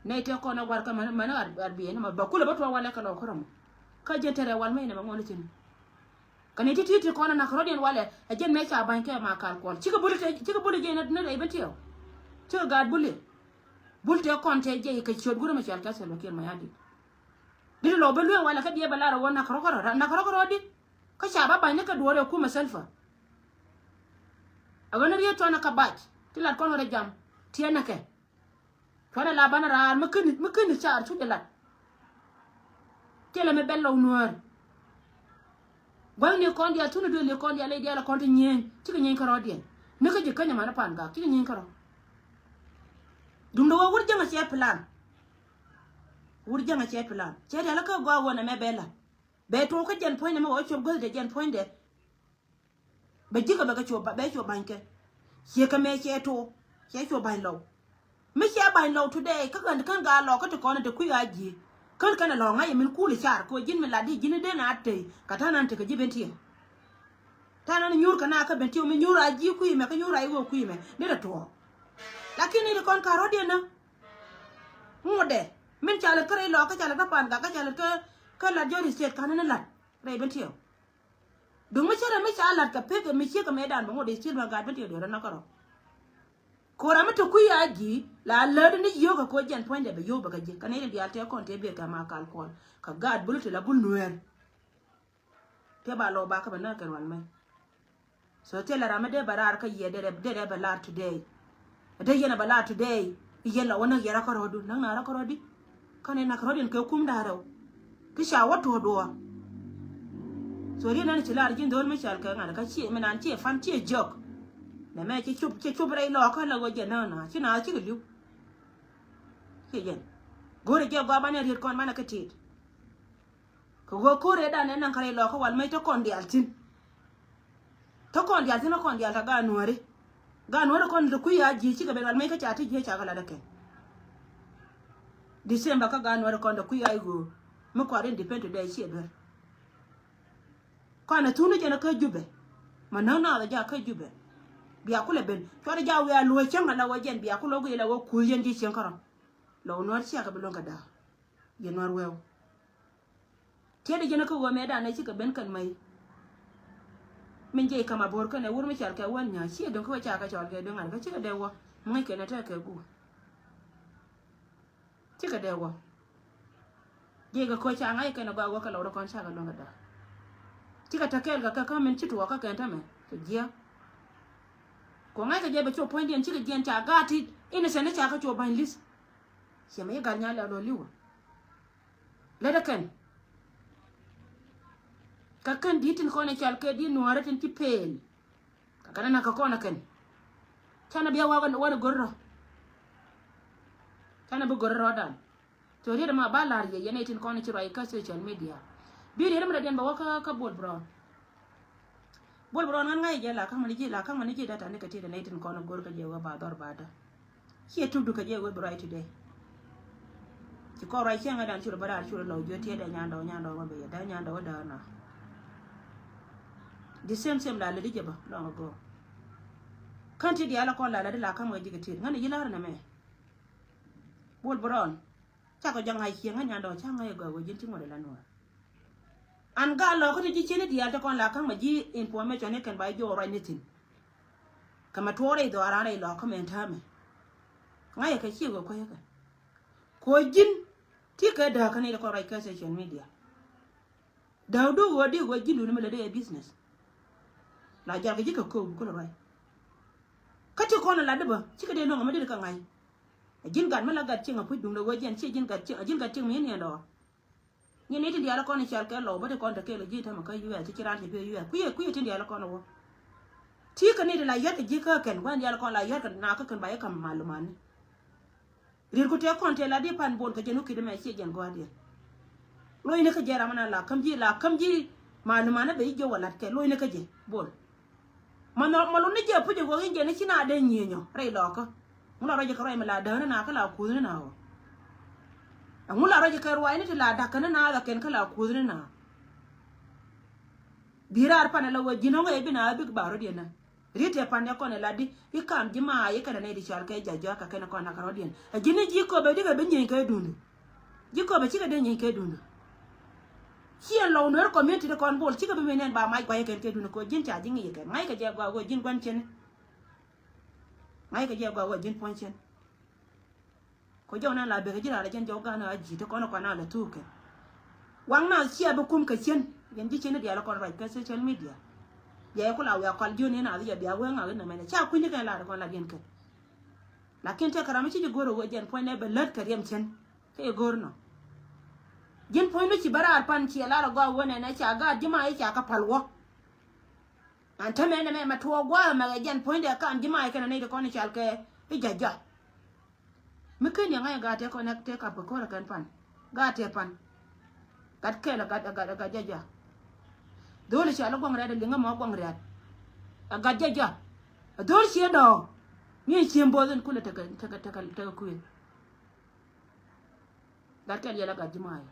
Nɛy tëë kɔn ɛ warɛgak män, män ɣar, ɣar biɛn mɔ bä kulɛ bä tuɔɔk walɛ kɛ lɔw kärɔ mɔ. Kä jɛn tɛrɛ wal mäc nɛ mɛ ŋuɔ̱n i̱ thi̱n. Kɛ ni ti̱ti̱ ti kɔn ɛ nak rɔ̱diɛn walɛ ɛ jɛn mëë ca ba̱ny kɛ Makal Kuɔl. Cikɛ buli tëë, cikɛ buli jɛ ni rɛy Bentiu. Cikɛ gaat buli. Bul tëë kɔn tëë jɛ kɛ ciöt gurä mɛ cɔal kɛ Salva Kiir Mayardit. Dit lɔ bi lueŋ walɛ kä biɛ bɛ lar ɛ wä nak rɔ̱ kärɔ, nak rɔ̱ kärɔ dit. Kä ca bä ba̱ny ni kɛ duɔ̱ɔ̱r ɛ kumɛ Salva. Ɛ ɣän riet tɔn ɛ kä bac ti lat kɔn ɣän rɛ jam tiɛn ɛ kɛ. Cuanɛ la banɛ raar mi käni, mi käni car cu jɛ lat. Thilɛ mi bɛl lɔw Nuäär. Gua̱thni kɔn diaal, thuni duëli kɔn diaal, ley diaal kɔn ti nyieny, cikɛ nyieny kärɔ̱diɛn. Ni kä ji̱ käny aman pan gak cikɛ nyieny kärɔ̱. Duundɛ wä wur jäŋ a cɛ plan. Wur jäŋ a cɛ plan cɛ diaal kä gɔaa wä nɛ mɛ bɛ lat. Bɛ tuɔɔk kä jɛn puɔ̱nydɛ mi wä cop guäthdɛ jɛn puɔ̱nydɛ. Bɛ ji̱ kɛ bɛ kɛ cuɔ ba-, bɛ cuɔ ba̱ny kɛ. Ciɛ kɛ mɛ cɛ tuɔ. Cɛ cuɔ ba̱ny lɔw. Mi cɛ ba̱ny lɔw today, kä kän, kän gaa lɔw kä ti kɔn ti kui̱ a ji̱. Kän kɛn a lɔw ŋa̱c min kul car kɛ ji̱n mi lat di ji̱n den a tey. Ka ta̱nan ti kɛ ji̱ Bentiu. Ta̱nan nyuur kɛ na kä Bentiu mi nyuur a ji̱ kui̱ mɛ, kä nyuur a i̱ wä kui̱ mɛ. Ni rɛ tuɔ. Lakin ni ti kɔn ka rɔ̱diɛn na. Ŋuɔdɛ. Min ca lät kä rɛy lɔw kä ca lät kä pan gak kä ca lät kä, kä lat jɔri state ka ni ni lat. Rɛy Bentiu. Duŋ mi cärɛ mi ca lat kɛ pek mi ciek kɛ mëëdan bɛ ŋot i̱ thil mɛ gat Bentiu duɔ̱ɔ̱r ɛ nak kärɔ̱. Ko̱ra mi te kui̱ a ji̱ la lätdä ni yio̱o̱k kɛ ko̱ jɛn puɔ̱nydɛ bɛ yio̱o̱k bɛ kɛ ji̱. Kɛ nɛy tin diaal tëë kɔn tëë biɛt kɛ Makal Kuɔl. Kɛ gaat bul ti la bul Nuäär. Tëë ba lɔ ba kä bɛ näk kɛn wal mɛ. So thilɛ ram mi dee bɛ raar kä yɛ dee rɛ, dee rɛ bɛ lar today. Dee yɛn a bɛ lar today. Yɛn la wä näk yɛ rɔ kärɔ̱du, näk na rɔ kärɔ̱di. Kä ni nak rɔ̱diɛn kɛ kum da̱rɛw. Ti ca wä tuɔ̱ɔ̱k duɔ̱ɔ̱r. So riet nɛn ci lar ji̱n dho̱l mi cɔal kɛ ŋa̱t kä ciɛ mi nan ciɛ fan ciɛ jɔk. Nɛ mɛ ci cop, ci cop rɛy lɔɔkä la wä jɛ näk na ci na cikɛ li̱w. Ciɛ jɛn. Go̱rɛ jɛ gɔaa banɛ riet kɔn banɛ kä tit. Kɛ ɣöö ko̱r rɛɛdan ɛn naŋ kärɛ ilɔɔk kä wal mec te kɔn diaal thi̱n. Te kɔn diaal thi̱n, te kɔn diaal te gaat Nuääri. Gaat Nuääri kɔn te kui̱ a ji̱ cikɛ ben wal mec kä ca te ji̱ ca kɛ lat ɛ kɛn. December kä gaat Nuääri kɔn te kui̱ a i̱ ɣöö mi kɔat independent day ciɛ duer. Kɔn ɛ thun ni jɛn kä Jubɛ. Ma näk naath ɛ jak kä Jubɛ. Bia kulɛ ben cuɔt ɛ jak wiaa luɔ̱c cäŋ ala wä jɛn bia kulɛ wä guic ala wä kuuth yɛn ji̱ cieŋ kärɔ̱. Lɔ wä Nuäär ciakɛ bi luäŋ kɛ da̱a̱k. Yɛn Nuäär wɛw. Tiɛt i̱ jɛn kä ɣöö mɛtdan ɛ cikɛ ben kɛn mɛy. Min jiɛc ka̱m abo̱o̱r kɛn ɛ wur mi cɔal kɛ wän nyaac ciɛ duŋ kä wä ca kɛ cɔal kɛ duŋ ŋa̱t kä cikɛ dee wä mi ŋäc kɛn ɛ tɛk kɛ guur. Cikɛ dee wä. Jiɛc kɛ koc ca ŋa̱c kɛn ɛ gɔaa wä kɛ lɔw rɔ kɔn cakɛ luäŋ kɛ da̱a̱k. Cikɛ te kɛɛl kɛ kɛ kä min ci tuɔɔk kä kɛn tämɛ kɛ jiääk. Kɛ ŋa̱c kɛ jɛ bɛ cop puɔ̱nydiɛn cikɛ jiɛn ca gaat ti innocent ni ca kä cop ba̱ny li̱th. Ciɛ mɛ i̱ gat nyan lɛ lɔ li̱wä. Lät ɛ kɛn. Kä kɛn di̱t tin kɔn ɛ cɔal kɛ di̱t Nuäärä tin ci pel. Kä kɛn ɛ nak kä kɔn ɛ kɛn. Canɛ bia wak wä ni go̱r rɔ. Canɛ bi go̱r rɔɔdan. Thok riet ɛmɔ a ba la̱r yɛ yɛn ɛ tin kɔn ɛ ci ruac kä social media. Bi riet ɛmɔ dee diɛn bɛ wä kä, kä Bol Brown. Bol Brown ŋa̱n ŋa̱c jɛ la ka̱m ni ji̱, la ka̱m ni ji̱ data ni kɛ ti dɛ nɛy tin kɔn go̱r kä jɛ wee ba dhɔr ba dä. Ciɛ tuk du kɛ jɛ wee bi ruac today. Ci kɔn ruac cieŋ ɛ dan cur bä raar cur lɔw jiö tiɛ dɛ nyandɔ, nyandɔ wä bɛ yɛ dä nyandɔ wä dä na. The same same la lɛ di jɛ bä lɔŋ a gɔɔ. Kän ti diaal a kɔn la lɛ di la ka̱m kɛ ji̱ kɛ ti ŋän i̱ ji̱ la̱r nɛ mɛ. Bol Brown. Cakɔ jɛ ŋa̱c cieŋ ŋä nyandɔ ca ŋa̱c ɛ gɔaa wee ji̱n ti ŋuɔ̱t ɛ la Nuäär. An gaa lɔkä ti ji̱ cieni diaal ti kɔn la ka̱ŋ mɛ ji̱ information ni kɛn ba ji̱ jɔɔk ruac ni thi̱n. Kɛ mɛ tuɔɔk rɛy dhɔaaran rɛy lɔkä mɛ ɛn täämɛ. Ŋa̱c ɛ kɛ ciek ɛ kuecä kɛ. Kuɔ ji̱n ti kɛ dääk kä ni ti kɔn ruac kä social media. Dääk duɔ̱k ɣöö di ɣöö ji̱n duuni mi lät i̱ ɛ business. La jalkɛ ji̱ kɛ köök bi kulɛ ruac. Kä ti kɔn ɛ lat di bä cikɛ dee luäŋ ɛ mi dee di kɛ ŋa̱c. Ɛ ji̱n gat mi la gat cieŋ a puc duŋdɛ wee jiɛn ciɛ ji̱n gat cieŋ, ɛ ji̱n gat cieŋ mi niɛn dɔɔr. Nyin ni tin diaal kɔn i̱ cal kɛ lɔw bä ti kɔn te kɛɛl ji̱ tämɛ kä U S ti ci raan ci piɛ U S kui̱ ɛ, kui̱ ɛ tin diaal kɔn ɛ wä. Ti kɛ ni ti la yat kɛ ji̱ kä kɛn gua̱n diaal kɔn la yat kɛ na kä kɛn ba yɛ ka̱m malumani. Riet ku tëë kɔn tëë la di pan Bol kɛ jɛn wä ki̱t mɛ ciɛ jɛn gua̱a̱r diɛn. Lo̱cni kä jɛ ram mi na la käm ji̱, la käm ji̱ Malumanä bɛ ji̱ jiök wä la̱t kɛ lo̱cni kä jɛ Bol. Ma nhɔk ma lotni jɛ puc ɛ ɣöö in jɛ ni ci na dee nyieenyɔ rɛy lɔkä. Ŋu la ruac jɛ kɛ ruac mi la dääni na kä la kuthni na ɣöö. Ɛŋu la ruac jɛ kɛ ruacni ti la da̱k kɛn na ɣä kɛn kä la kuthni na. Bi raar pan ɛ la ɣöö ji̱n ɣä ŋäc bi na ɣä bik ba rɔ̱diɛn na. Riet tɛ pan ɛ kɔn ɛ la di i̱ kam ji̱ ma i̱ kɛn ɛ nɛy di cɔal kɛ ja̱ jɔak kɛ kɛn ɛ kɔn nak rɔ̱diɛn. Ɛ ji̱n i̱ ji̱ köpɛ di kɛ bi nyieny kɛ duundu. Ji̱ köpɛ cikɛ dee nyieny kɛ duundu. Ci ɛn lɔw Nuer community ti kɔn Bol cikɛ bi mi nɛn ba mac guayɛ kɛn kɛ duundu kɛ ɣöö ji̱n ca ji̱ ŋi̱i̱c kɛn. Ŋa̱ckɛ jɛ gɔaa ɣöö ji̱n gua̱n cɛn. Ŋa̱ckɛ jɛ gɔaa ɣöö ji̱n puɔ̱ny cɛn. Kɛ jɔw nɛn la bekɛ ji̱ raar a jɛn jɔw gan a ji̱ ti kɔn kɔn a la thuuk kɛn. Waŋ na cia bi kum kɛ cien yɛn ji̱ cien diaal kɔn ruac kɛ social media. Bia yɛ ku la wiaa kɔl ji̱ ni na thi jɛ bia wee ŋak inɛ mɛnɛ ca kui̱ni kɛn la di kɔn la diɛn kɛn. Lakin tɛkɛ ram mi ci ji̱ go̱r a wee jɛn puɔ̱ny nɛ bɛ lät kɛ riɛm cien. Kɛ yɛ go̱r nɔ ji̱n puɔ̱ny ni ci bä raar pan ciɛ la rɔ gɔaa wee nɛnɛ ca gaat ji̱ ma i̱ ca kä pal wä. An tämɛ nɛmɛ mɛ tuɔɔk gua̱a̱ mɛ kɛ jɛn puɔ̱nydɛ kam ji̱ ma ikɛn a nɛy ti kɔn i̱ cal kɛ i̱ ja̱ ja̱. Mi ken yɛ ŋa̱c ɛ gaat tëë kɔn tëë kap kɛ ko̱r ɛ kɛn pan. Gaat tëë pan. Gat kɛl ɛ gat ɛ gat ɛ gat ja̱ ja̱. Dho̱o̱l i̱ cal i̱ gua̱ŋ rɛ̈t ɛ liŋä mɔ gua̱ŋ rɛ̈t. Ɛ gat ja̱ ja̱. Ɛ dho̱o̱l cië dɔ̱ɔ̱ŋ. Mi ɛ cieŋ bo̱o̱th in kulɛ tekɛ tekɛ tekɛ tekɛ kuëëth. Gat kɛl yɛl a gat ji̱ ma̱a̱.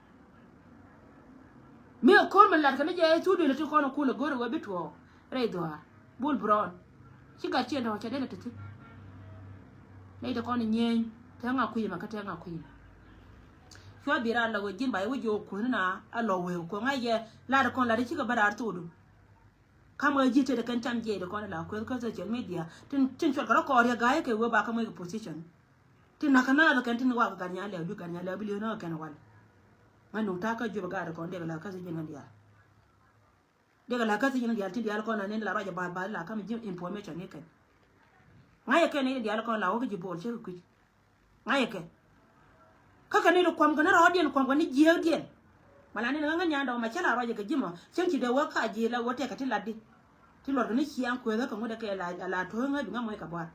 Mi ɛ ko̱r mi lat kɛn jɛ thuk duël ti kɔn kulɛ go̱r ɛ wee bi tuɔɔk rɛy dhuaar. Bul Brown. Ci gat ciɛ dɔ̱ɔ̱k cɛ dee lɛ ti thi̱n. Nɛy ti kɔn nyieny tɛŋ a kui̱ ma kä tɛŋ a kui̱ ma. Cua bi raar la wee ji̱n ba yɛ wee jiök kuäni na a lɔ wee kuäŋ a yɛ lat kɔn lat cikɛ bä raar thokdu. Kam ɣä ji̱ tëë kɛn cam jiɛc ti kɔn la kueth kä social media tin tin cuɔt kɛ rɔ kɔɔr yɛ ga̱a̱c kɛ wee ba kä moc kɛ position. Tin nakä naath kɛn tin wak gat nya lɛw bi gat nya lɛw bi li̱w nä kɛn wal. Ŋäc nuŋ ta̱a̱ kä jup gat kɔn dek la kä thiec in ŋäc diaal. Dek la kä thiec in diaal tin diaal kɔn anen la ruac a bath bath la kam ji̱ information ni kɛn. Ŋa̱c kɛn in diaal kɔn la wä kä ji̱ Bol cä kɛ kui̱c. Ŋa̱c kɛ kä kɛ ni kuɔm kɛ ni rɔɔdiɛn kuɔm kɛ ni jiääkdiɛn. Mala ni ŋä ŋä nyandɔ ma cä la ruac kɛ ji̱ mɔ cäŋ ci dee wä ka ji̱ la wä tɛkɛ ti lat di. Ti luɔt kɛ ni ciaŋ kueethä kɛ ŋut ɛ kɛ la la to̱o̱ŋä bi ŋä moc kɛ buar.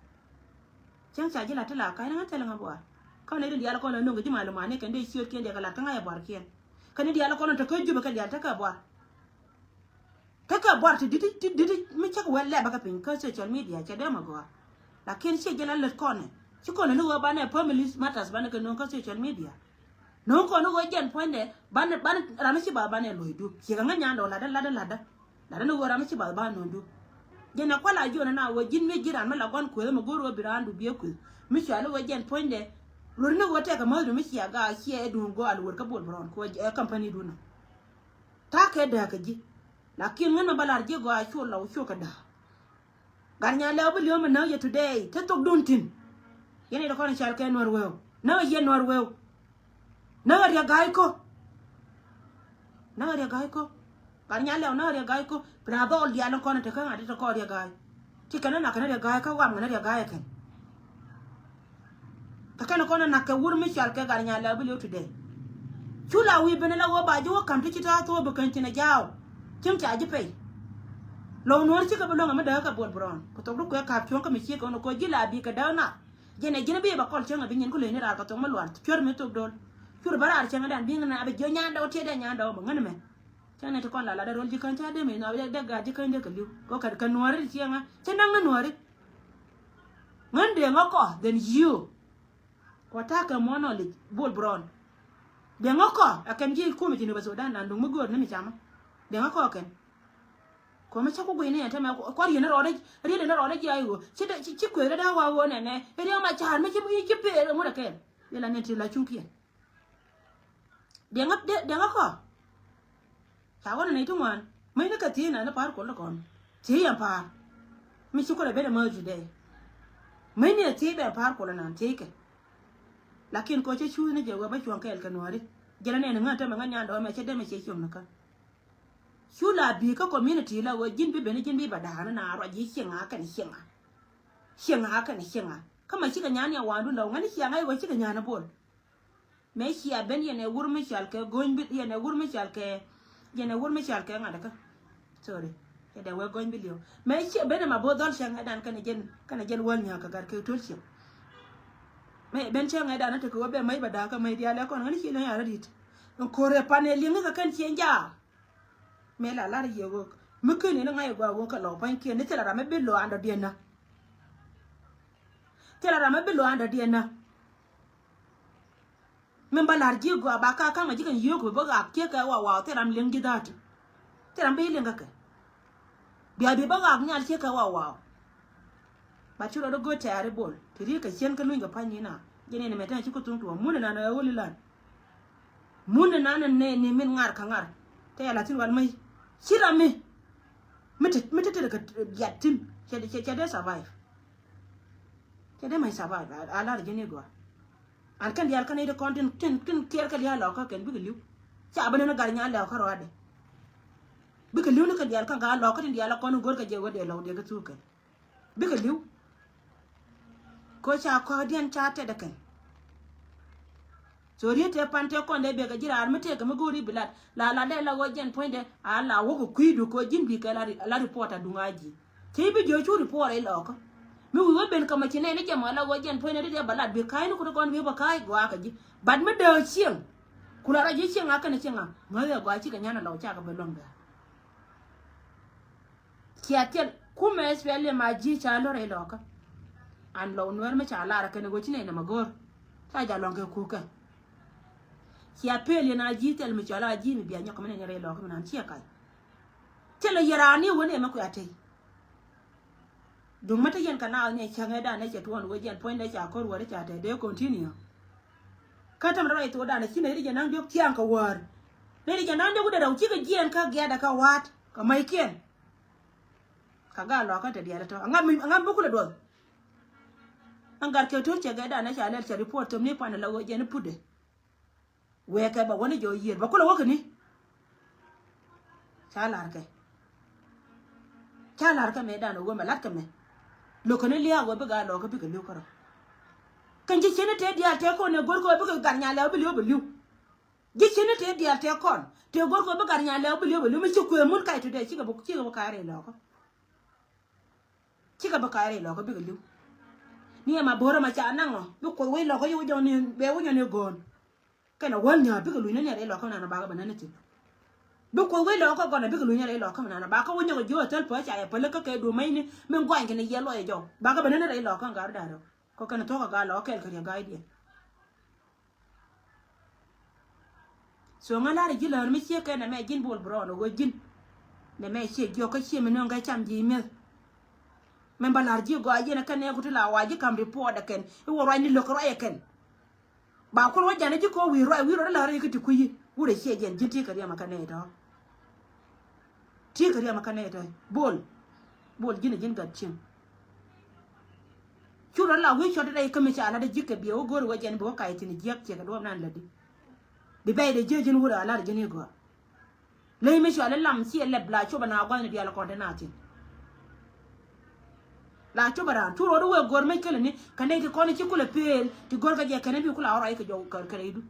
Cäŋ ca ji̱ lat ti la ka̱ny ni ŋä thil ŋä buar. Kä ni di diaal kɔn la no̱ŋ kɛ ji̱ malumani kɛn dee ciötkiɛn dee kɛ lat kä ŋa̱c ɛ buarkiɛn. Kɛ ni diaal kɔn te kä Jubɛ kɛ diaal te kɛ buar. Te kɛ buar ti di̱t ti di̱t mi cäk wɛl lɛpä kɛ piny kä social media cɛ dee mɛ gɔaa. Lakin ciɛ jɛ la lät kɔnɛ ci kɔnɛ ni ɣöö banɛ family matters banɛ kɛ no̱o̱ŋ kä social media. No̱o̱ŋ kɔn ni ɣöö jɛn puɔ̱nydɛ banɛ banɛ ram mi ci bath banɛ lo̱cdu ciɛ kɛ ŋä nyandɛ ɣöö latdä latdä latdä. Latdä ni ɣöö ram mi ci bath ba no̱o̱ŋdu. Jɛn ɛ kual a jiɔn ɛn a ɣöö ji̱n mi ji̱ ran mi la gua̱n kuëth ɛmɛ go̱o̱r ɣöö bi raandu biɛ kuëth mi cɔal i̱ ɣöö jɛn puɔ̱nydɛ. Luɔ̱ri ni ɣöö tɛkɛ mäthdu mi cia gaak ciɛ ɛ duŋ gɔaa luɔr kä Bol Brown kɛ ɣöö ɛ company dun ɔ. Ta̱a̱ kɛ dääk kɛ ji̱. Lakin ŋän mɛ bä lar ji̱ gɔaa cu la cu kɛ da̱a̱. Gat nya lɛw bi li̱w mi näk yɛ today te thok dun tin. Yɛn i̱ dee kɔn i̱ cal kɛ nuäär wëëw näk yɛ nuäär wëëw. Näk riɛk ga̱a̱c ko̱. Näk riɛk ga̱a̱c ko̱. Gat nya lɛw näk riɛk ga̱a̱c ko̱. Bi na dhɔɔl diaal in kɔn in te kä ŋa̱t te kɔn riɛk ga̱a̱c. Ti kɛn in nak kɛn riɛk ga̱a̱c kä wam kɛn riɛk ga̱a̱c ɛ kɛn. Kä kɛn kɔn in nak kɛ wur mi cɔal kɛ gat nya lɛw bi li̱w today. Cu la wi̱i̱ ben in la wä ba ji̱ wä ka̱m ti ci ta̱a̱ thok bi kɛn ci ni ja̱a̱w. Cieŋ ca ji̱ pɛy. Lo̱w nuɔ̱ɔ̱r cikɛ bi luäŋ ɛ mi dääk kɛ Bol Brown kɛ thok di kuɛ ka̱p cuɔ̱ŋ kä mi ciek kɛ wun kɛ ji̱ la bi kɛ dääk na. Jɛn ɛ ji̱n bi bɛ kɔl cäŋ ɛ bi nyin ku leny ni raar kɛ thok mi luaar cuɛr mi thok do̱l. Cuɛr bä raar cäŋ ɛ dan bi ŋän a bɛ jiö nyandɛ wä tiɛt dɛ nyandɛ wä bɛ ŋän mɛ. Cäŋ ni ti kɔn la lat dɛ ro̱l ji̱ käny ca dee mi nhɔk dee gaat ji̱ käny dee kɛ li̱w kɔ kɛ nuɔ̱ɔ̱ri ciɛŋä cä naŋ ni nuɔ̱ɔ̱ri. Ŋän dee ŋä kɔ then you. Kɔ ta̱a̱ kɛ muɔ̱ɔ̱n nɔ lic Bol Brown. Dee ŋä kɔ ɛ kɛn ji̱ kumɛ ci ni bɛ Sudan nan duŋ mi göör ni mi camä. Dee ŋä kɔ kɛn. Kɔ mi cä ku guiy ni ɛn tämɛ kuar yɛn rɔɔdɛ riet ɛn rɔɔdɛ jiac ɣöö ci kueth rɛ da̱a̱ wa ɣöö nɛnɛ riɛk ma ca̱a̱r mi ci mi ci peer ŋut ɛ kɛɛl. Yɛ la nɛn ti la cuŋ kiɛn. Diɛŋä diɛŋä kɔ. Ca wä ni nɛy ti ŋuan mäcni kɛ thiec nɛn ni pa̱a̱r kuɔl ti kɔn thiec yɛn pa̱a̱r. Mi ci kuɔl ɛ ben ɛmääth today. Mäcni ɛ thiec bɛ ɛn pa̱a̱r kuɔl ɛnan thiec kɛ. Lakin kɔ cä cuuth ni jɛ wee bä cuɔ̱ŋ kɛɛl kɛ nuääri. Jɛn ɛ nɛn ŋän tämɛ ŋän nyandɛ wä mɛ cä demɛ ciɛ ciöm ni kä. Cu la bi̱i̱ kä community la ɣöö ji̱n bi ben ji̱n bi bɛ da̱a̱n na ruac ji̱ cieŋ a kɛn cieŋ a. Cieŋ a kɛn cieŋ a kä ma cikɛ nyan ni a wa̱a̱ndun la ɣöö ŋäni ciaŋ a i̱ ɣöö cikɛ nyan a Bol. Mëë cia ben yɛn ɛ wur mi cal kɛ go̱ny bi yɛn ɛ wur mi cal kɛ yɛn ɛ wur mi cal kɛ ŋa̱t kä. Sorry. Yɛ dɛ wee go̱ny bi li̱w mëë cia ben ɛ ma bo̱o̱ dhɔl cäŋ ɛ dan kɛn ɛ jɛn kɛn ɛ jɛn wäl nyääk kɛ gat kɛ to̱l cieŋ. Mëë ben cäŋ ɛ dan ɛ tekɛ wä bɛ mäc bɛ da̱a̱k kä mäc diaal ɛ kɔn ŋäni ci lo̱ny a rɔ di̱t. Ko̱r ɛ pan ɛ li̱eŋ kä kɛn cieŋ jaak. Mëë la lar yɛ ɣöök mi ken in ŋa̱c ɛ gɔaa ɣöök kɛ lɔ pua̱nykiɛn ni thilɛ ram mi bi lɔ an dɔ̱diɛn nä. Thilɛ ram mi bi lɔ an dɔ̱diɛn nä. Min ba la̱r ji̱ gɔaa ba ka ka̱mä ji̱ kɛn yio̱o̱k bi bä ɣaak ciek kɛ wawaw thil ram liŋ ji̱ dha̱a̱t. Thil ram bi liŋ kä kɛ. Bia bi bä ɣaak nhial ciek kɛ wawaw. Ba ci rɔɔd go̱o̱t tɛ̈ri bol ti ri kɛ cien kä luny kɛ pa̱ny ni na. Jɛ ni ni mɛ tɛn ci ku thuŋ tuɔ mun ni na ni ɣöö li lan. Mun ni na ni ni min ŋar kä ŋar. Tɛ yɛ la thin wal mi ci ram mi. Mi ti mi ti ti kɛ diat thin cɛ cɛ cɛ dee survive. Cɛ dee mac survive a lar ji̱ ni gɔaa. An kɛn diaal kä nɛy ti kɔn tin tin tin kiɛɛr kɛ diaal lɔkä kɛn bikɛ li̱w. Ca bi nɛn gat nyan lɛw kä rɔadɛ. Bikɛ li̱w ni kɛn diaal kä gat lɔkä tin diaal kɔn in go̱r kɛ jɛ wä dee lɔw dee kä thuk kɛn. Bikɛ li̱w. Ko ca kɔ̱diɛn ca tɛt ɛ kɛn. So riet tɛ pan tɛ kɔn dee bek a ji̱ raar mi tëëk kɛ mi go̱o̱ri bi lat la la dee la ɣöö jɛn puɔ̱nydɛ a la wä kɛ kui̱du ko ji̱n bi kɛ la ri- la report a duŋ a ji̱. Ci bi jiö cu report a ilɔkä mi wi̱i̱ wä ben kä ma ci nɛn ni jɛ mɔ la ɣöö jɛn puɔ̱nydɛ ri dee ba lat bi ka̱a̱cni kut kɔn wi̱i̱ ba ka̱a̱c gɔaa kɛ ji̱. But mi dee cieŋ ku la rɔ ji̱ cieŋ a kɛn cieŋ a ŋäth ɛ gɔaa cikɛ nyan a lɔw cakɛ bɛ luäŋ bɛ. Cia thil kumɛ S P L M a ji̱ ca lor rɛy lɔkä. An lɔw nuɛr mi ca lar kɛn go̱ ci nɛy nɛmɛ go̱r ca ja lɔŋ kɛ kukɛ. Cia pel yɛn a ji̱ thil mi cɔl a ji̱ mi bia nyɔk mi nɛn rɛy lɔkä mi nan ciɛ kac. Thil yɛr a ni wen ɛmɛ kuɛ a tey. Duŋ mi te yɛn kɛ naath ni cäŋɛ dan ni cɛ tuɔɔn wec yɛn puɔ̱nydɛ ca ko̱r wäri ca tɛ dee continue. Kä tämɛ rɔ rɛy thok dan ci nɛy ri jɛ naŋ diɔ̱k thiaŋ kɛ wäär. Nɛy ri jɛ naŋ diɔ̱k wudɛ rɛw cikɛ jiɛɛn kä giaatdɛ kä wa̱a̱t kɛ ma̱ckiɛn. Kä gaa lɔkä te diaal tɔ aŋa mi aŋa mi bi kulɛ duɔth. Aŋ gat kɛ to̱r cɛ gɛ dan ni ca lɛl cɛ report thom ni puan la wec yɛn putdɛ. Wekɛ bɛ wäni jɔɔ yiër bɛ kulɛ wäkɛ ni. Ca lar kɛ. Ca lar kɛ mɛ dan wä mɛ lat kɛ mɛ. Lo̱kɛ ni liaak wä bikɛ a lɔkä bikɛ li̱w kärɔ. Kɛn ji̱ cini tëë diaal tëë kɔn ɛ go̱rkɛ wä bikɛ gat nya lɛw bi li̱w bɛ li̱w. Ji̱ cini tëë diaal tëë kɔn tëë go̱rkɛ wä bi gat nya lɛw bi li̱w bɛ li̱w mi ci kuëë mun kac tudɛ cikɛ bä cikɛ bä ka̱a̱c rɛy lɔkä. Cikɛ bä ka̱a̱c rɛy lɔkä bikɛ li̱w. Ni ɛma bo̱o̱rä ma ca naŋ ɔ bi kuoth wec lɔkä yi wä jɔni bɛ wä jɔni go̱o̱n. Kɛnɛ wäl nyääk bikɛ luny ni nɛr ilɔkä nana bakɛ bɛ nani thi̱n. Bi kuoth wec lɔkä gɔnɛ bikɛ luny ni nɛr ilɔkä nana bakɛ wä nyɔkɛ ji̱ hotel pä ca yɛ päli kä kɛ duɔ̱mɛcni min guany kɛnɛ yɛ luɔyɛ jɔw bakɛ bɛ nani rɛy ilɔkä ŋa̱r da̱rä. Kɔ kɛnɛ thuɔ̱k kɛ gal lɔkä kɛɛl kɛ riɛ ga̱a̱cdiɛn. So ŋä lar ji̱ lär mi ciek kɛ nɛ mɛ ji̱n bol brɔn wä ji̱n. Nɛ mɛ ciek jiɔk kä ciek mi nöŋ kɛ cam ji̱ mi̱eth. Mɛ ba lar ji̱ gɔaa ji̱n ɛ kɛn nɛ ku ti la wa ji̱ kam report ɛ kɛn iwɔ ruacni lo̱k ruac ɛ kɛn. Ba kul wä janɛ ji̱ ko̱ wi̱i̱ ruac wi̱i̱ ruac lar i̱ kä ti kui̱ i̱ wurɛ ciɛ jɛn ji̱n ti kɛ riɛm ɛ kä nɛy tɔ̱. Ti kɛ riɛm ɛ kä nɛy tɔ̱ bol. Bol ji̱n ɛ ji̱n gat cieŋ. Cu rɔ la wi̱i̱ cɔt rɛy kä mi ca lat ji̱ kɛ biɛ wä go̱o̱ri wä jɛn bi wä kac thi̱n jiäk ciɛ kɛ duɔ̱ɔ̱p nan lätdi. Bi bɛy dee jiäk ji̱n wurɛ a lar ji̱n i̱ gɔaa. Ley mi cɔal ilam ciɛ lɛp la copɛ na gua̱thni diaal kɔn te na thi̱n. La copɛ raan cu ro̱o̱d wee go̱r mec kälä ni kɛ nɛy ti kɔn ci kulɛ pëël ti go̱r kɛ jɛ kɛn bi kula ɣɔr rɔy kɛ jɔw kɛ rɛydu.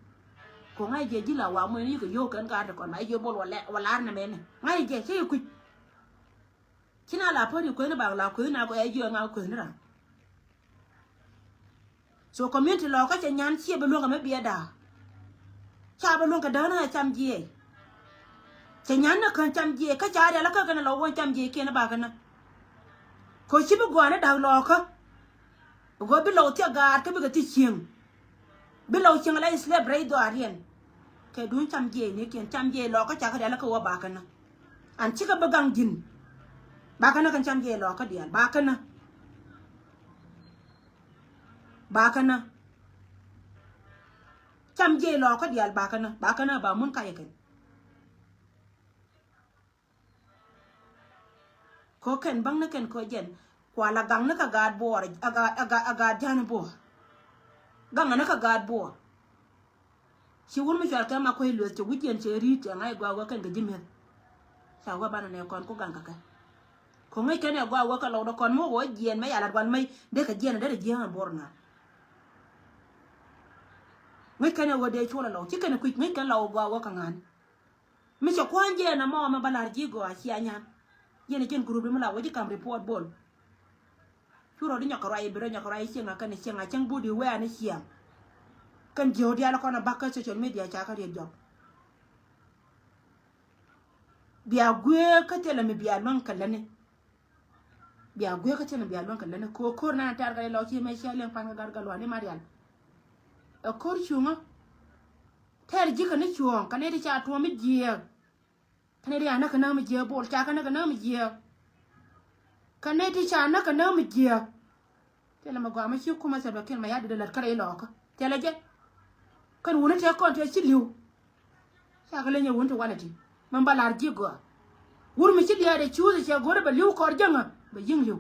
Ko ŋa̱c jɛ ji̱ la wa muɛn yikɛ yio̱w kɛn gaat ti kɔn ma jɛ bol wä la̱r nɛ mɛnɛ ŋa̱c jɛ cä yɛ kui̱c. Ci na la päri kuethni bak la kuethni na kɔ ɛ jiɔ ŋa kuethni ram. So community lɔkä cɛ nyan ciɛ bi luäŋ kɛ mi biɛ da̱a̱. Ca bi luäŋ kɛ da̱a̱n ɛ cam jiɛɛc. Cɛ nyan ni kän cam jiɛɛc kä ca rial kä kɛn lɔ wä cam jiɛɛc kiɛn bakɛ na. Kɛ ci bi gua̱a̱n ni da̱a̱k lɔkä. Gɔ bi lɔw thiɛ gaar kä bikɛ thi cieŋ. Bi lɔw cieŋ la slave rɛy dhɔaariɛn. Kɛ duun cam jiɛɛc ni kiɛn cam jiɛɛc lɔkä ca kä rial kä wä bakɛ na. An cikɛ bi gaŋ ji̱n. Bakɛ na kɛn cam jiɛɛc lɔkä diaal bakɛ na. Bakɛ na. Cam jiɛc lɔɔkä diaal bakɛ na bakɛ na ba mun kayɛ kɛn. Kɔ kɛn bäŋ ni kɛn kɔ jɛn kua la gaŋ ni kɛ gaat buɔɔr a gaat a gaat a gaat ja̱a̱n buɔɔr. Gaŋ ni kɛ gaat buɔɔr. Ci wur mi cual kɛ ma kuec lueth cɛ wi̱c yɛn cɛ ri̱i̱t cɛ ŋa̱c gua̱a̱k wä kɛn kɛ ji̱ mi̱eth. Ca wä banɛ nɛ kɔn ku gaŋ kɛ kɛ. Kɔ ŋäc kɛn ɛ gɔaa wä kɛ lɔw dɔ kɔn mi wä jiɛn mɛ yalat wal mɛ dee kɛ jiɛn dee dee jiɛn ɛ buɔr ŋa̱. Ŋäc kɛn ɛ wä dee cuɔl ɛ lɔw ci kɛn ɛ kui̱c ŋäc kɛn lɔw ɛ gɔaa wä kɛ ŋa̱n. Mi cɛ kua̱ny jiɛn ɛ mɔ mɛ ba la̱r ji̱ gɔaa cia nyan. Jiɛn ɛ jiɛn group mi la wä ji̱ kam report bol. Cu rɔ di nyɔk kɛ ruac i̱ bi rɔ nyɔk kɛ ruac i̱ cieŋ a kɛn i̱ cieŋ a cäŋ budi wee an i̱ ciaŋ. Kɛn ji̱ ɣöö diaal kɔn a bakä social media ca kä riet jɔk. Bia guiɛ kä thilɛ mi bia luäŋ kɛ läni. Bia guiɛ kä thilɛ mi bia luäŋ kɛ läni. Kɛ ɣöö ko̱r nan tɛ̈r kɛ lɔ ci mɛ cia liɛŋ pan kɛ gat gat luani Marial. Ɛ ko̱r cuŋä. Tɛr ji̱ kɛ ni cuɔ̱ɔ̱ŋ kɛ ni ti ca tuɔ̱ɔ̱m mi jiɛɛk. Kɛ ni ti ca näk kɛ näk mi jiɛɛk bol ca kɛ näk kɛ näk mi jiɛɛk. Kɛ ni ti ca näk kɛ näk mi jiɛɛk. Thilɛ mɛ gɔaa mɛ ci kumɛ Salva Kiir mɛ ya dit lät kärɛ ilɔɔkä. Thilɛ jɛ. Kɛn wuni tëë kɔn tëë ci li̱w. Cakɛ leny ɛ wuni ti walɛ ti mɛ ba lar ji̱ gɔaa. Wur mi ci diaat ɛ cuuth cɛ go̱rɛ bɛ li̱w kɔr jäŋä bɛ yi̱ŋ li̱w.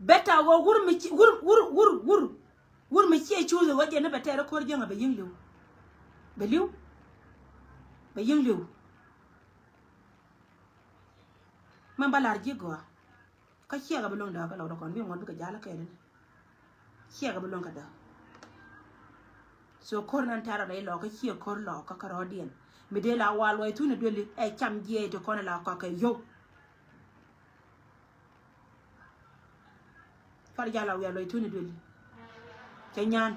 Bɛ ta ɣöö wur mi ci wur wur wur wur wur mi ci ɛ cuuth ɣöö jɛ ni bɛ tɛɛrɛ ko̱r jäŋä bɛ yi̱ŋ li̱w. Bɛ li̱w. Bɛ yi̱ŋ li̱w. Mɛ ba lar ji̱ gɔaa. Kä ciɛkɛ bi luäŋ dääk kä lɔk dɔkɔn bi ŋuɔ̱t bikɛ jal kä kɛɛl inɛ. Ciɛkɛ bi luäŋ kä dääk. So ko̱r nan tɛ̈r rɛy lɔk kä ciɛ ko̱r lɔk kä kärɔɔdiɛn mi dee la wal luɔy thuni dueli ɛ cam jiɛɛc ti kɔn la kɔkɛ yio̱w. Cual jal a wiaa luɔy thuni dueli. Cɛ nyan.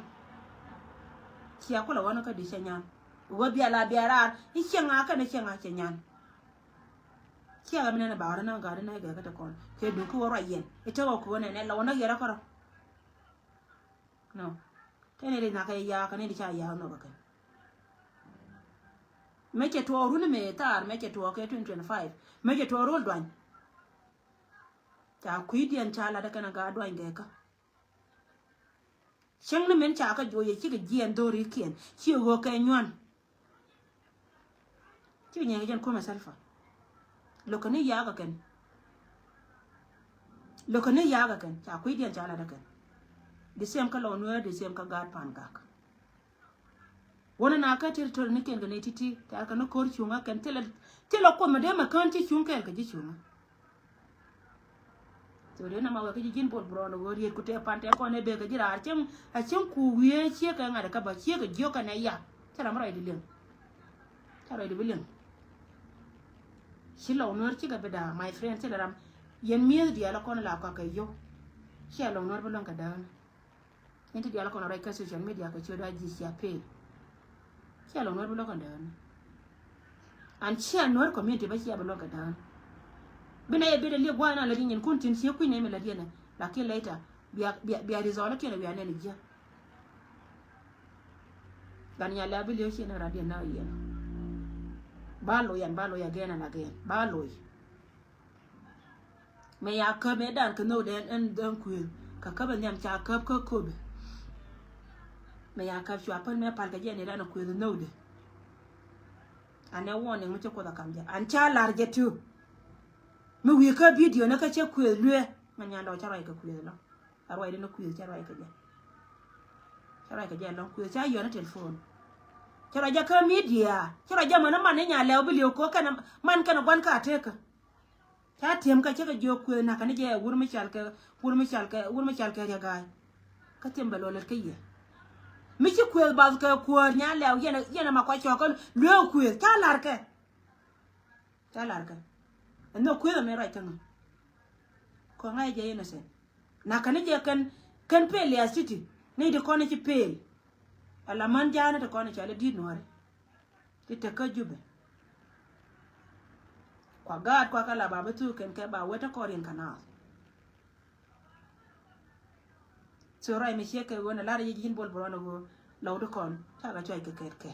Ciɛ kulɛ wänä kä di cɛ nyan. Wä bia la bia raar i̱ ciɛ ŋa kɛn i̱ ciɛ ŋa cɛ nyan. Ciɛ ɣä mi nɛn ɛ ba ɣä rɛ nä gat inɛ gɛ kä te kɔn kɛ duk kä wä ruac yɛn i̱ te wä kuɔ nɛn ɛ la wä nä yɛrɛ kärɔ. No. Te ni ri nak ɛ yaak ni ri ca yaak nɔ bä kɛ. Mɛ cɛ tuɔɔk run mɛ thaar mɛ cɛ tuɔɔk kɛ twenty twenty-five mɛ cɛ tuɔɔk rol duany. Ca kui̱diɛn ca lat ɛ kɛn ɛ gaa duany gɛ kä. Cäŋ ni min ca kä juɔc yɛ cikɛ jiɛɛn dhorikiɛn ci ɣöö kɛ nyuan. Cikɛ nyɛn kɛ jɛn kumɛ Salva. Lo̱kä ni yakä kɛn. Lo̱kä ni yakä kɛn ca kui̱diɛn ca lat ɛ kɛn. The same kä lɔw nueer the same kä gaat pan gak. Wänä na kä territory ni kɛn kɛ ni ti̱ti̱ tɛ̈r kɛ ni ko̱r cuŋä kɛn thilɛ thilɛ kuoth mɛ dee mɛ kään ci cuŋ kɛɛl kɛ ji̱ cuŋä. So dee na ma wɛ kä ji̱ ji̱n bol brɔn ɣöö riet ku tɛ pan tɛ kɔn ɛ bek kɛ ji̱ raar cieŋ a cieŋ ku wiee ciek kɛ ŋa̱t kä ba ciek kɛ jiök kɛn ɛ ya. Cɛ ram rɔy di liŋ. Cɛ rɔy di bi liŋ. Ci lɔw nueer cikɛ bi da̱a̱ my friend thilɛ ram yɛn mi̱eth diaal ɛ kɔn la kɔakɛ yio̱w. Ciɛ lɔw nueer bi luäŋ kɛ dääni. Ni ti diaal kɔn rɛc kä social media kɛ ciöt a ji̱ cia peel. Cia lɔŋ nuɔ̱t bi lo̱k kɔn däär ni. An cia nuɔ̱t community bä cia bi lo̱k kɛ däär ni. Bi nɛ yɛ bi dɛ liep gua̱a̱c na lät yɛ nyin kun tin cie kui̱ nɛ mi lät yɛn ɛ. Lakin later bia bia bia result kiɛn ɛ wiaa nɛn ji̱. Gan nya lɛ a bi liep ciɛ ni rat yɛn na yɛn. Ba lo̱c an ba lo̱c again and again ba lo̱c. Mɛ ya käp mɛ dan kɛ nhökdɛ ɛn dhɔ̱ŋ kuëëth kɛ käp ɛ nhiam ca käp kä köpɛ. Mɛ ya käp cua päl mɛ pal kɛ jɛ ni dan kuëëth nhökdɛ. Anɛ warning mi cä kuoth a kam jɛ an ca lar jɛ tiw. Mi wi̱i̱ kä video ni kä cɛ kuëëth luee mɛ nyan dɔk cä ruac kɛ kuëëth lɔ. A ruacdɛ ni kuëëth cä ruac kɛ jɛ. Cä ruac kɛ jɛ lɔŋ kuëëth ca yɔn ni telephone. Cä ruac jɛ kä media cä ruac jɛ män ni man ni nya lɛw bi liw ko kɛn man kɛn guan ka tekä. Ca tiɛm kä cä kɛ jiök kuëë nakä ni jɛ wur mi cal kɛ wur mi cal kɛ wur mi cal kɛ riɛ ga̱a̱c. Kä tiɛm bɛ luɔl lät kä yɛ mi ci kuëë bath kɛ kuäär nya lɛw yɛn yɛn ma kua cɔɔk kä lueek kuëë ca la̱r kɛ. Ca la̱r kɛ ɛn nhök kuëë ɛmɛ ruac kä ŋä. Kɔ ŋa̱c jɛ innocent nakä ni jɛ kɛn kɛn pel ya city ni di kɔn ci pel. Ala män ja̱a̱n ti kɔn ca lɛ di̱t nuɔ̱ɔ̱ri. Ti tek kä Jubɛ. Kua gaat kua kä la ba bi thuk kɛn kɛ ba wet tä kɔriɛn kä naath. So ruac mi ciek kɛ ɣöö nɛ lar ji̱ ji̱n bol bi rɔn ɣöö lɔw ti kɔn cakɛ cuac kɛ kɛɛt kɛ.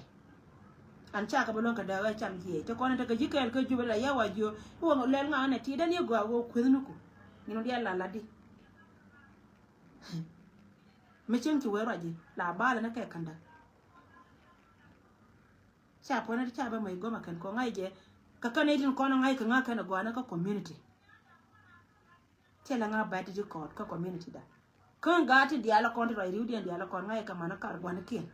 An cakɛ bi luäŋ kɛ dääk ɣä cam jiɛc ti kɔn in tekɛ ji̱ kɛɛl kä Jubɛ la yɛ wa jiö iwä lɛl ŋa̱a̱n ɛ ti dän i̱ gɔaa ɣöö kueth ni ku. Nyin wä diaal la lat di. Mi cieŋ ci wee ruac ji̱ la balɛ ni kɛ kändä. Ca puɔ̱nɛ ti ca bä mɔc gɔmɛ kɛn kɔ ŋa̱c jɛ. Kä kɛn itin kɔn ŋa̱c kɛ ŋa̱c kɛn ɛ gɔanɛ kä community. Cɛ lɛ ŋa̱c bä ti ti kɔɔt kä community da. Kä ŋa̱c ti diaal kɔn ti ruac riwdiɛn diaal kɔn ŋa̱c kɛ mani kar gua̱nikiɛn.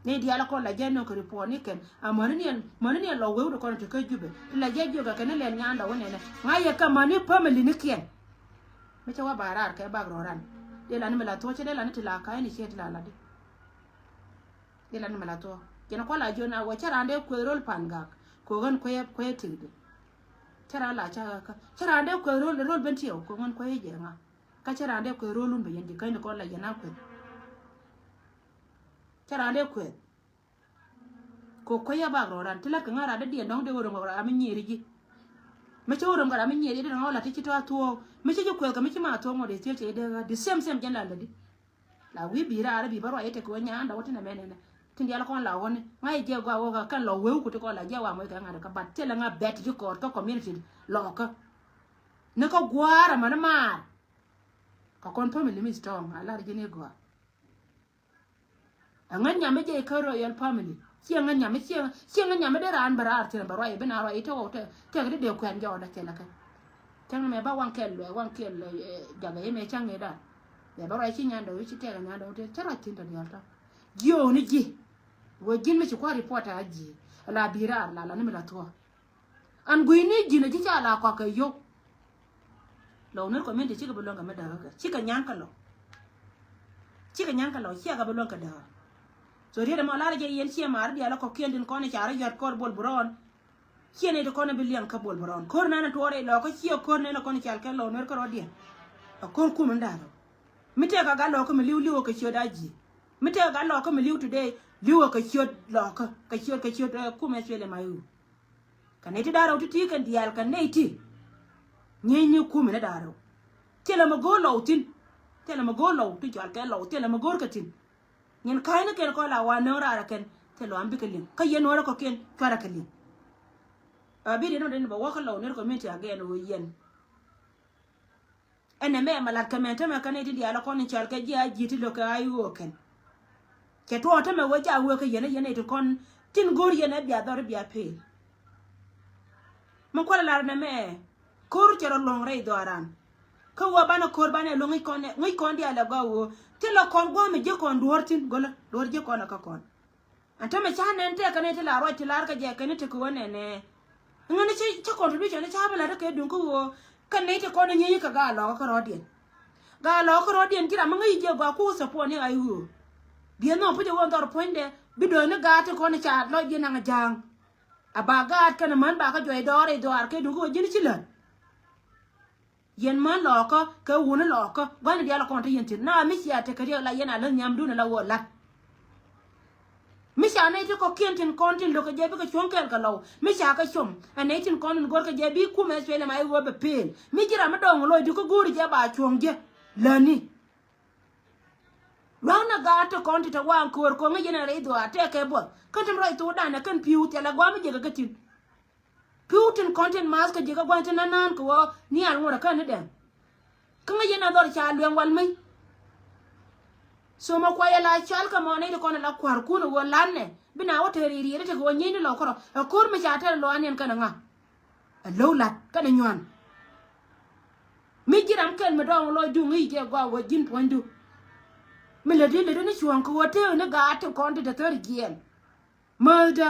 Ni diaal kɔn la jɛ nöŋ kɛ report ni kɛn a mäni niɛn mäni niɛn lɔ wewdi kɔn ti kä Jubɛ ti la jɛ jiök kɛ kɛn ni lɛn nyaandɔ wä nɛnɛ ŋa̱c yɛ kɛ mäni family nikiɛn. Mi cɛ wä ba raar kɛ bak rɔ ran. Dee la ni mi la thuɔ̱c cɛ dee la ni ti la ka̱a̱c ni ciɛ ti la la di. Ilan mi la thuɔ̱k. Jɛn kuala jiön a wä cä raan dee kueth rol pan gak. Kɛ ɣän kueyä kueyä tikdi. Cä raan la cä ɣä kä cä raan dee kueth rol rol ben tiɛw kɛ ɣän kueyä jɛ ŋa. Kä cä raan dee kueth rol wun bɛ yɛn ji̱ käny ni kɔn la yɛn a kueth. Cä raan dee kueth. Kɛ kuec a bak rɔɔdan ti lat kɛ ŋa̱ rat dädiɛn dɔ̱ŋ dee wä röm kɛ ram mi nyier ji̱. Mi cä wä röm kɛ ram mi nyier ji̱ dee ŋa̱ wä lat ti ci tɔ̱ a thuɔ̱ɔ̱k. Mi cä ji̱ kueth kɛ mi ci ma thuɔ̱ɔ̱k ŋot dee thiec cɛ dee ɣä the same same jɛn la lätdi. La wi̱i̱ bi̱i̱ raar bi bä ruac i̱ tekɛ wä nyan dɔ̱ŋ wä ti nɛ mɛn nɛnɛ. Tin dial kɔn la wä ni ŋa̱ i̱ jiɛ gɔaa wä kɛ kɛn lɔ wee wä ku ti kɔn la jiɛ wa muɔc kɛ ŋa̱t kɛ bat thilɛ ŋa̱ bɛt ti kɔɔr kä community lɔɔkä. Ni kä gua̱a̱r ɛmɛ ni maar. Kɛ kɔn family mi strong a lar ji̱n i̱ gɔaa. Ɛŋä nyam mi jɛ ikä royal family. Ciɛ ŋä nyam mi ciɛ ŋä nyam mi dee raan bɛ raar thi̱n bɛ ruac i̱ bi na ruac i̱ te wä te tɛk di dee kuɛn jɔɔdä cɛ lɛ kɛ. Cäŋ mɛ ba waŋ kɛl luɛ waŋ kɛl jakɛ i̱ mɛ cäŋ i̱ dan. Bɛ bɛ ruac ci nyan dɔw i̱ ci tɛk ɛ nyan dɔw te cä ruac thi̱n tɔ diaal tɔ. Jiö ni ji̱. Wee ji̱n mi ci kua̱r report a ji̱ la bi raar la la ni mi la thuɔ̱k. An gui̱ni ji̱n a ji̱ ca la kɔak kɛ yio̱w. Lɔw ner community cikɛ bi luäŋ kɛ mi däkä kɛ cikɛ nyan kɛ lɔw. Cikɛ nyan kɛ lɔw ciɛ kɛ bi luäŋ kɛ däkä. So riet ɛmɔ lar jɛ yɛn ciɛ mar dial kɔkiɛn tin kɔn i̱ car i̱ yɔt kɔr bol burɔɔn. Ciɛ ni ti kɔn i̱ bi liɛŋ kä bol burɔɔn ko̱r nɛn i̱ tuɔɔr i̱ lɔkä ciɛ ko̱r nɛn i̱ kɔn i̱ cal kɛ lɔw ner kärɔ̱diɛn. Ɛ ko̱r kum in da̱kä. Mi tɛk a gat lɔkä mi li̱w li̱w ɛ kɛ ciöt a ji̱. Mi tɛk a gat lɔkä mi li̱w today li̱w ɛ kɛ ciöt lɔkä kɛ ciöt kɛ ciöt ɛ kum ɛ cuɛl ɛ ma i̱ ɣöö. Kɛ nɛy ti da̱rɛw ti ti kɛn diaal kɛ nɛy ti. Ŋi̱eecni kumɛ ni da̱rɛw. Thilɛ mi go̱o̱r lɔw thi̱n. Thilɛ mi go̱o̱r lɔw ti cɔal kɛ lɔw thilɛ mi go̱o̱r kɛ thi̱n. Nyin ka̱a̱cni kɛn kɔn la wa nöŋ raarɛ kɛn thilɛ wa mi bikɛ liŋ kä yɛn nuɔ̱ɔ̱rɛ kɔ̱kiɛn cuarɛ kɛ liŋ. A bi diɛn wä den bɛ wä kä lɔw ner community again wä yɛn. Ɛn ɛmɛ mɛ lat kɛ mɛ tämɛ kɛn iti diaal kɔn in cɔal kɛ ji̱ a ji̱ ti lo̱k kɛ a i̱ ɣöö kɛn. Cɛ tuɔɔk tämɛ wee ca wee kä yɛn ɛ yɛn iti kɔn tin go̱o̱r yɛn ɛ bia dhɔr bia peel. Mi kualɛ lar ɛn ɛmɛ ko̱r cɛ rɔ luɔ̱ŋ rɛy dhɔaaran. Kä wee banɛ ko̱r banɛ luɔ̱ŋ ŋi̱c kɔn ŋi̱c kɔn diaal ɛ gɔaa wee thilɛ kɔn gua̱a̱m mi ji̱ kɔn duɔ̱ɔ̱r thi̱n go̱lä duɔ̱ɔ̱r ji̱ kɔn ɛ kä kɔn. Ɛn tämɛ ca nɛn tɛk kɛn ti la ruac ti lar kɛ jɛ kɛn ti kɛ wä nɛnɛ. Ŋäni ci cä contribution ni ca bi la ri kɛ duŋ kä ɣöö kɛn ni ti kɔn ni nyieny kɛ gaa lɔkä kä rɔɔdiɛn. Gaa lɔkä kä rɔɔdiɛn ji̱ ram mi ŋäc jiɛ gɔaa ku support ni ɣa̱c ɣöö. Biɛ nhɔk puc ɛ ɣöö dhɔr puɔ̱nydɛ bi dööni gaat ti kɔn ni ca lɔcdiɛn naŋ ja̱a̱ŋ. A ba gaat kɛn män ba kä juɔc dɔɔr i̱ dhɔaar kɛ duŋ kä ɣöö ji̱n ci lät. Yɛn män lɔɔkä kɛ wuni lɔɔkä gua̱ni diaal kɔn ti yɛn thi̱n na mi cia tekɛ riɛk la yɛn a läth nhiamdun la wä la̱t. Mi ca nɛy ti kɔ̱kiɛn tin kɔn tin lo̱k kɛ jɛ bikɛ cuɔ̱ŋ kɛɛl kɛ lɔw mi ca kɛ com ɛ nɛy tin kɔn tin go̱r kɛ jɛ bi kumɛ thuɛl ɛma i̱ ɣöö bɛ pëël mi ji̱ ram mi dɔ̱ŋ lo̱cdu kä go̱o̱ri jɛ ba cuɔ̱ŋ jɛ lätni. Lua̱ŋ na gaat ti kɔn ti te waaŋ köör ko̱ŋ i̱ yɛn ɛ rɛy dhuaar tɛɛkɛ buɔth kän tin ruac thokdan ɛ kän pi̱w thilɛ gua̱a̱m mi jɛ kɛ kä thi̱n. Pi̱w tin kɔn tin math kä ji̱ kä gua̱n tin nanaan kɛ wä nial ŋuɔ̱t ɛ kän ni dɛm. Kä ŋäc yɛn a dhɔr ca luɛŋ wal mi. So mɛ kuay ala cal kä mɔ nɛy ti kɔn ala kua̱rkun ɛ wä lan nɛ bi na wä te ri̱i̱ri̱ ri ti kɛ wä nyieny ni lɔ kärɔ ɛ ko̱r mi ca tɛr lɔ aniɛn kɛn ɛ ŋa. Ɛ lo̱w lat kɛn ɛ nyuan. Mi ji̱ ram kɛl mi dɔɔŋ lɔcdu ŋi̱i̱c jɛ gɔaa wä ji̱n puɔ̱nydu. Mi lätdi lätdi ni cuɔ̱ɔ̱ŋ kɛ wä tëë ni gaat ti kɔn ti te thäri jiɛɛn. Määthdä.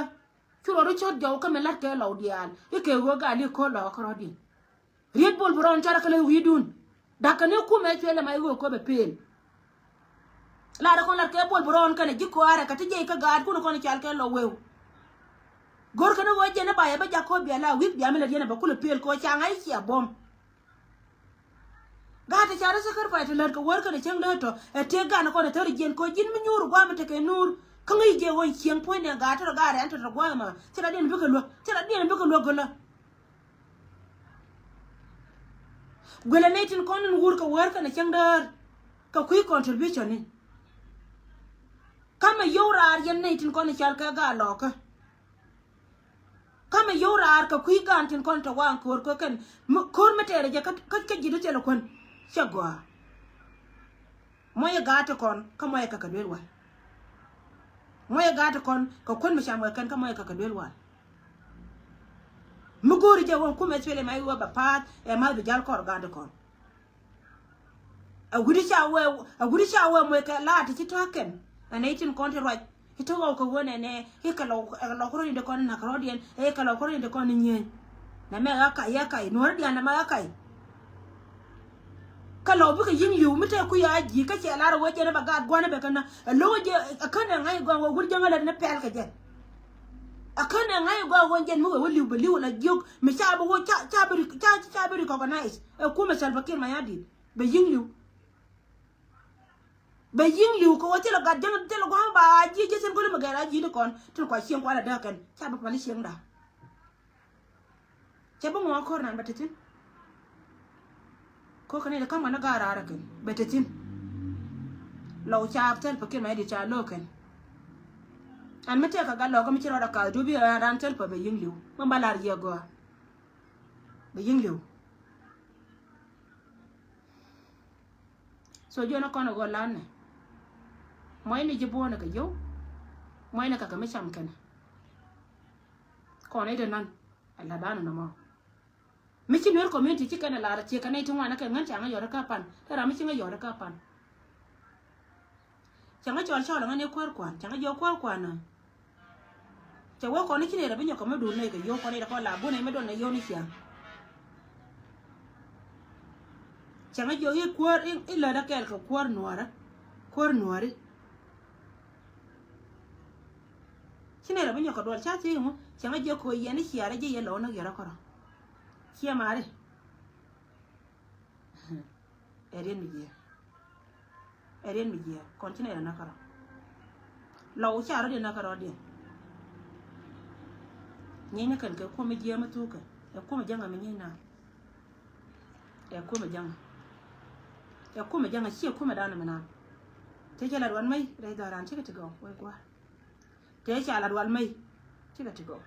Cu rɔ ri cɔt jɔw kä mi la̱t kɛ lɔw diaal i̱ kɛ ɣöö gal i̱ ko̱r lɔɔkä rɔ̱diɛn. Riet bol bi rɔɔn carɛ kɛ lɛ wi̱i̱dun. Da̱k kɛ ni kumɛ cuɛ lɛ ma i̱ ɣöö köpɛ pëël. Lar kɔn lat kɛ bol bi rɔɔn kɛnɛ ji̱ kɔaarɛ kɛ ti jiɛc kä gaatkun kɔn i̱ cal kɛ lɔ weu. Go̱r kɛn i̱ ɣöö jɛn i̱ ba yɛ bä jak ko̱r bia la wi̱i̱k bia mi lät yɛn ɛ bɛ kulɛ pëël kɛ ɣöö ca ŋa̱c i̱ cia buɔ̱m. Gaat ti ca rɔ sacrifice ti lät kɛ wär kɛnɛ cäŋ dee tɔ ɛ tëë gan kɔn ɛ thäri jiɛn kɛ ɣöö ji̱n mi nyuur gua̱a̱m tekɛ nuur. Kä ŋäc jɛ ɣöö cieŋ puɔ̱ny nɛ gaat ti rɔ gaat rɛn tɔt rɔ gua̱a̱m ma ci rɔ diɛn bikɛ luäk ci rɔ diɛn bikɛ luäk gölä. Guilɛ nɛy tin kɔn in wur kɛ wär kɛnɛ cäŋ däär kɛ kui̱ contribution ni. Kamɛ yio̱w raar yɛn nɛy tin kɔn in cal kɛ gaat lɔɔkä. Kamɛ yio̱w raar kɛ kui̱ gaan tin kɔn tɔ waaŋ ko̱r kä kɛn ko̱r mi tɛɛrɛ jɛ kä ji̱du thilɛ kuän. Cɛ gɔaa. Muɔyɛ gaat ti kɔn kä muɔyɛ kɛ kɛ duel wal. Muɔyɛ gaat ti kɔn kɛ kuän mi ca muɔyɛ kɛn kä muɔyɛ kɛ kɛ duel wal. Mi go̱o̱ri jɛ wä kumɛ thuël ɛmɛ i̱ wä bɛ paath ɛ math bi jal kɔr gaat ti kɔn. A wi̱ri ca wee a wi̱ri ca wee muɔy kɛ laat ti ci ta̱a̱ kɛn ɛ nɛy tin kɔn ti ruac. I̱ te ɣɔw kɛ wen ɛnɛ i̱ kɛ lɔ kɛ lɔ kärɔ̱ ni dee kɔn ni na̱k kärɔ̱diɛn i̱ kɛ lɔ kärɔ̱ ni dee kɔn ni nyieny. Nɛ mɛ ɣä kac ɣä kac nuɔ̱ɔ̱ri diaal nɛ mɛ ɣä kac. Kä lɔ bikɛ yi̱ŋ li̱w mi te kui̱ a ji̱ kä cɛ lar ɛ wee jɛn ɛ bɛ gaat gua̱n ɛ bɛ kɛ na ɛ lo̱k ɛ jɛ ɛ kän ɛ ŋa̱c ɛ gɔaa wee wur jäŋ ɛ lät ni pɛl kɛ jɛn. Ɛ kän ɛ ŋa̱c ɛ gɔaa wee jɛn mi wee wä li̱w bɛ li̱w la jiök mi ca bi wä ca ca bi ri ca ca bi recognize ɛ kumɛ Salva Kiir Mayardit bɛ yi̱ŋ li̱w. Bɛ yi̱ŋ li̱w kɛ ɣöö thilɛ gat jäŋ, thilɛ gua̱a̱m ba ji̱ ji̱ thi̱n köli mɛ gɛr a ji̱ ni kɔn tin kua cieŋ kualɛ dääk kɛn ca bɛ pali cieŋda. Cɛ bi ŋuɔ̱ɔ̱k ko̱r nan bɛ te thi̱n. Ko̱r kɛn i̱ ti ka̱m kɛn ni ga̱a̱r raar kɛn bɛ te thi̱n. Lɔw ca thil pɛ kiɛn mɛ i̱ di ca lo̱o̱k kɛn. Ɛn mi tɛk kɛ gat lɔkä mi ci rɔɔd a kath dupi ran thil pɛ bɛ yi̱ŋ li̱w mi ba lar yiɛ gɔaa. Bɛ yi̱ŋ li̱w. So jiɔn kɔn a gɔɔ lanɛ. Muɔcni ji̱ buɔ̱nɛ kɛ yio̱w. Muɔcni kɛ kɛ mi cam kɛnɛ. Kɔn i̱ ti nan a la danɛ nɔmɔ. Mi ci Nuer community ci kɛn a lar a ciek kɛn a i̱ ti ŋuan a kɛ ŋän ca ŋä yɔt a kä pan. Te ram mi ci ŋä yɔt a kä pan. Cäŋä cɔl cɔl ŋäni kuäär kuan, cäŋä jiɔ kuäär kuan. Cɛ wee kɔn i̱ ci nɛy rɛ bi nyɔk kɛ mi duun nɛy kɛ yio̱w kɔn i̱ dɛ kɔn la bun nɛy mi dɔn nɛ yio̱w ni ciaŋ. Cäŋä jiɔ i̱ kuäär i̱ lät a kɛɛl kɛ kuäär nuäärä, kuäär nuääri. Ci nɛy rɛ bi nyɔk kɛ duɔl ca thiec ŋu, cäŋä jiɔ ko̱ yɛn i̱ ciaarä jiɛ yɛ lɔw ni yɛrä kɔrɔ. Ciɛ maari. Ɛ riet mi jiɛɛk. Ɛ riet mi jiɛɛk. Kɔn ci nɛy rɛ näk kärɔ̱. Lɔw ca rɔ̱diɛn näk kärɔ̱diɛn. Nyieny ni kɛn kɛ kuɔm mi jiɛɛk mi thuukɛ. Ɛ kuɔm mi jäŋɛ mi nyieny naath. Ɛ kuɔm mi jäŋɛ. Ɛ kuɔm mi jäŋɛ ciɛ kuɔm mi danɛ mi naath. Tëë cɛ la ruan mɛy rɛy dhɔran cikɛ ti gɔw wee gua̱a̱r. Tëë ca la ruan mɛy cikɛ ti gɔw.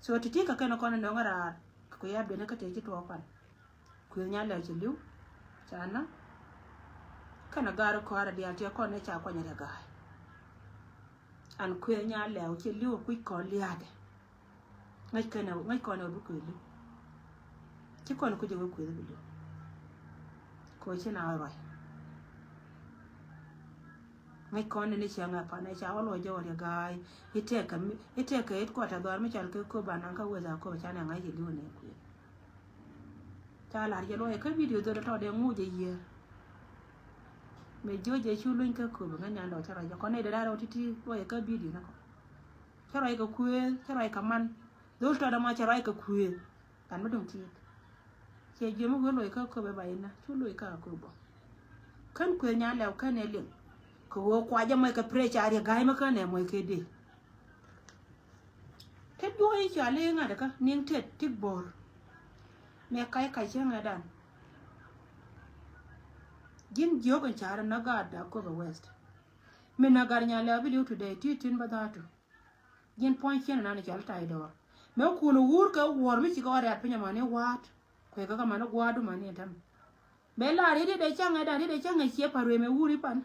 So ti̱ti̱ kä kɛn kɔn nɔŋ raar kɛ kui̱ a ben kä tëë ci tuɔɔk pan. Kui̱ nya lɛw ci li̱w ca na. Kɛn a gaari kɔaarɛ diaal tiɛ kɔn ni ca kuany rɛ ga̱a̱c. An kui̱ nya lɛw ci li̱w kui̱ kɔn lia̱a̱dɛ. Ŋäc kɛn ɛ ŋäc kɔn ɛ bi kui̱ li̱w. Ci kɔn kui̱ jɛ wee kui̱ bi li̱w. Kɛ ci na ruac. Ŋäc kɔn ni ni cieŋ ɛ pan ɛ ca wä luɔc jɛ wä riɛ ga̱a̱c. I̱ tɛk kɛ mi i̱ tɛk kɛ it kuɔt ɛ dhɔr mi cɔl kɛ köp ba naŋ kä weth a köp ca nɛ ŋa̱c i̱ li̱w ni kui̱. Ca lar jɛ luɔc ɛ kä video dhot ɛ tɔt ɛ ŋuc ɛ yiëë. Mɛ jiö jɛ cu luny kä köp ɛ ŋäc nyan dɔɔk ca ruac jɛ kɔn nɛy dee da̱r ɛ wä ti̱ti̱ luɔc ɛ kä video ni kɔ. Cä ruac kɛ kuëëth, cä ruac kɛ man. Dhol tɔt ɛmɔ cɛ ruac kɛ kuëëth. Kan mi duŋ ti̱i̱t. Ciɛ jiömi wee loc kä köpɛ ba inä cu loc kä köp bɔ. Kän kuëëth nya lɛw kän ɛ liŋ. Kɛ ɣöö kuacä mɔc kɛ pressure riɛ ga̱a̱c mi kän ɛ mɔc kɛ dee. Te duɔ̱ɔ̱c i̱ cɔal i̱ ŋa̱t kä niŋ tet tik bo̱r. Mɛ kac kac cäŋɛ dan. Ji̱n jiök in ca̱r in nä gaat da köpɛ west. Min nä gat nya lɛw bi li̱w today ti tin bä dha̱a̱tu. Ji̱n puɔ̱ny cien nan i̱ cɔal ta̱y dɔɔr. Mëë kun i̱ wur kɛ wuɔ̱ɔ̱r mi cikɛ ɣɔr riat piny ɛmani wa̱a̱t. Kuɛ kɛ kɛ mani gua̱a̱du mani ɛn tɛm. Mëë la̱r i̱ riet ɛ cäŋ ɛ da̱ŋ riet ɛ cäŋ ɛ ciɛ pa̱r ruëë mëë wur i̱ pan.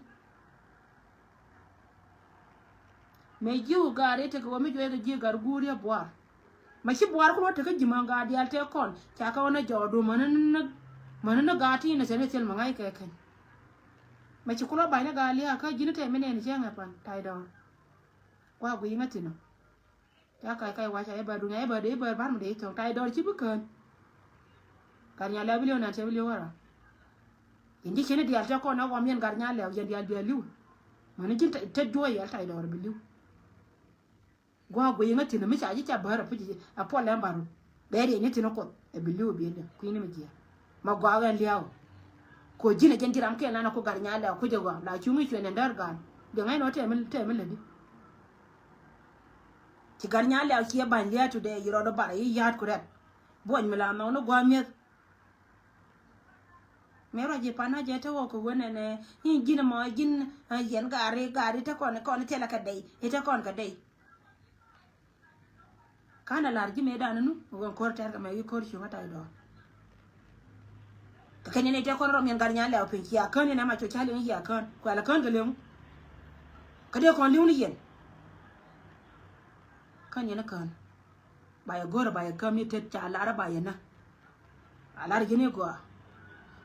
Mëë ji̱ wä ga̱a̱r i̱ tekɛ wä mi juɔc kɛ ji̱ ga̱a̱r guur i̱ buaar. Mɛ ci buaar kulɔ tekä ji̱ mɛ gaa diaal tëë kɔn ca kɛ wä ni jɔɔdu mäni ni mäni ni gaa ti ni cɛ ni thil mɛ ŋa̱c kɛ kɛn. Mɛ ci kulɔ ba̱ny ni gaa lia̱a̱ kä ji̱ ni tɛm mi nɛɛni cɛ ŋɛ pan ta̱y dɔɔr. Wa guiy ŋä thi̱n ɔ. Ya kac kac wac ca i̱ bär dunia i̱ bär dee i̱ bär bar mi dee i̱ thok ta̱y dɔɔr ci bi kään. Gat nya lɛw bi li̱w nan cɛ bi li̱w wä ram. Yɛn ji̱ cini diaal tɛ kɔn ɛ ɣɔm yɛn gat nya lɛw yɛn diaal bia li̱w. Mäni ji̱n te juɔc yɛl ta̱y dɔɔr bi li̱w. Gua̱a̱k guiy ŋä thi̱n mi ca ji̱ ca bär a puc a puɔl lɛm baru. Bɛ riɛc ni thi̱n kuoth ɛ bi li̱w bi li̱w kui̱ni mi jiɛɛk. Ma gua̱a̱k ɛn lia̱a̱. Ko ji̱n a jɛn ji̱ ram kɛɛl nan a ku gat nya lɛw kuc a ɣɔaa la cuŋ i̱ cuɛn ɛn däär gaan. Diɛ ŋa̱c nɔ tɛm mi tɛm mi lätdi. Ci gat nya lɛw ciɛ ba̱ny lia̱a̱ today yi rɔɔd ɔ bar yi ya̱a̱t ku rɛp. Buɔc mi la nhɔk ni gua̱a̱k mi̱eth. Mëë ruac ji̱ pan a jɛ te ɣɔk kɛ wen ɛnɛ i̱ ji̱n ɛmɔ ji̱n. Yɛn gari gari te kɔn kɔn thilɛ kɛ dey i̱ te kɔn kɛ dey. Ka̱n a lar ji̱ mëë dan nu ɣän ko̱r tɛr kɛ mɛ wi̱i̱ ko̱r cuŋä tay dɔɔr. Kɛ kɛn yɛn i̱ te kɔn rɔm yɛn gat nya lɛw piny cia kään yɛn ɛma cu ca liŋ cia kään kuɛl kään kɛ liŋ. Kä dee kɔn liŋ ni yɛn. Kään yɛn kään. Ba yɛ go̱rä ba yɛ käm ni tet ca lar ba yɛ nä. A lar ji̱n i̱ gɔaa.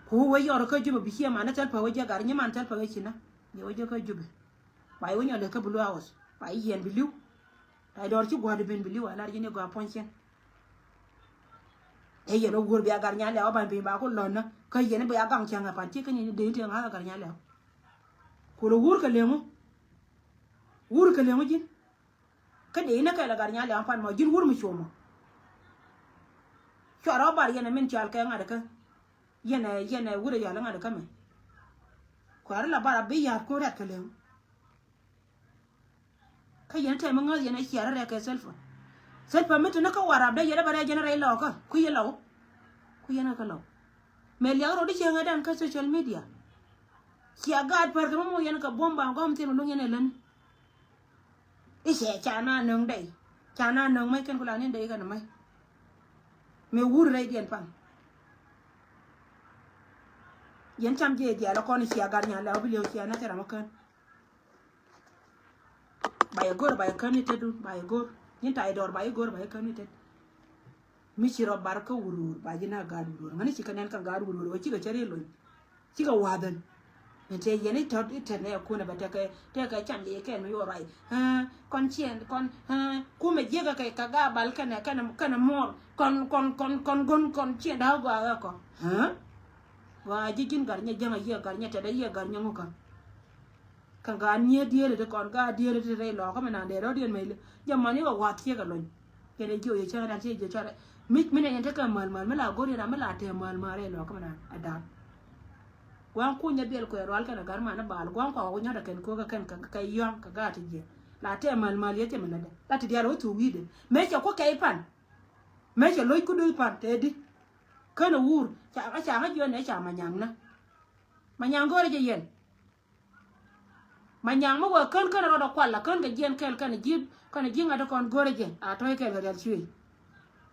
Ku wee yɔr kä Jubɛ bi ciɛ man ni thil pä wee jɛ gat nyi man thil pä wee ci nä. Yɛ wee jɛ kä Jubɛ. Ba yɛ wee nyɔl lɛ kä Blue House ba yɛ yɛn bi li̱w. Ta yɛ dɔɔr ci gua̱a̱r di ben bi li̱w a lar ji̱n i̱ gɔaa puɔ̱ny cien. Ɛ yɛn wee wuɔ̱r bia gat nya lɛw a ban piny ba ku lɔn nä kä yɛn bia gaŋ cäŋ a pan ci kä nyi dee in ti ŋa̱th a gat nya lɛw. Ku lɛ wur kɛ leŋu. Wur kɛ leŋu ji̱n. Kä dee inä kɛl a gat nya lɛw pan mɔ ji̱n wur mi cuɔmɔ. Cua rɔ bar yɛn a min cɔal kɛ ŋa̱t kä. Yɛn ɛ, yɛn ɛ wut ɛ yɔl ŋa̱t ɛ kämɛ. Kuäär la bar a bi ya̱a̱t kun rɛ̈t kɛ lëŋ. Kä yɛn tɛm mi ŋäth yɛn ɛ ciaar rɛk kɛ Salva. Salva mi te ni kä Warap dee yɛn ɛ bɛ rɛk yɛn rɛy lɔkä. Ku yɛ lɔw. Ku yɛn ɛ kä lɔw. Mɛ liak rot i̱ cieŋ ɛ dan kä social media. Cia gaat pär kɛ mi muk yɛn kɛ buɔ̱m ba gɔm thi̱n mi luŋ yɛn ɛ län. I̱ cɛ ca na nöŋ dɛy. Ca na nöŋ mäc kɛn ku la ni dɛy kɛn mäc. Mëë wur rɛydiɛn paŋ. Yɛn cam jiɛ diaal ɛ kɔn i̱ cia gat nyan lɛ ɔ bi liɛw cia na cɛ ram ɔ kän. Ba yɛ go̱r ba yɛ kän i̱ tetdu ba yɛ go̱r. Nyin tay dɔɔr ba yɛ go̱r ba yɛ kän i̱ tet. Mi ci rɔ bar kä wurwur ba ji̱ na gaat wurwur ŋäni ci kɛ nɛn kɛ gaat wurwur wä cikɛ cɛ ri lony. Cikɛ wa̱dhäl. Ɛn tëë yɛn i̱ tɔt i̱ tɛt nɛ kun ɛ bɛ tekɛ tekɛ can liɛ kɛn mi yuɔ ruac. Haa kɔn ciɛn kɔn haa kumɛ jiäkä kɛ kɛ gaa bal kɛnɛ kɛnɛ kɛnɛ muɔr kɔn kɔn kɔn kɔn gon kɔn ciɛn da̱a̱ gɔaa ɣä kɔ. Haa gɔaa ji̱ ji̱n gat nyɛ jäŋ a yiëë gat nyɛ tɛt a yiëë gat nyɛ ŋukä. Kä gaat nyiee diëëli ti kɔn gaat diëëli ti rɛy lɔɔkä mi naan dee rɔ̱diɛn mɛy li jɛ mani kɛ wath ciek ɛ lony. Kɛn ɛ jiö yɛ cäŋ dan ciɛ jiö cɔrɛ mi mi nɛ yɛn tekɛ mäl mäl mi la go̱r yɛn ram mi la tɛɛ mäl mäl rɛy lɔɔkä mi naan ɛ da̱a̱n. Gua̱a̱ŋ kunyɛ biɛl kuɛ rual kɛn ɛ gat man ɛ baal gua̱a̱ŋ kɔak wä nyɔt ɛ kɛn ko̱kä kɛn kɛ yɔ̱a̱ŋ kɛ gaat ti jiɛ la tɛɛ mäl mäl yɛ cɛ mi lätdɛ la ti diaal wä thuk wi̱i̱dɛ mëë cɛ kuäkɛ i̱ pan. Mëë cɛ lo̱c kudu i̱ pan tɛɛ di kän ɛ wur ca kä ca kä jiɔn ɛ ca ma nyaŋ na ma nyaŋ go̱rɛ jɛ yɛn. Ma nyaŋ mi wee kän kän rɔɔdɛ kual la kän kɛ jiɛn kɛl kän ji̱ kän ji̱ ŋa̱t kɔn go̱rɛ jɛ a tɔ̱c kɛl kɛ rial cuëëc.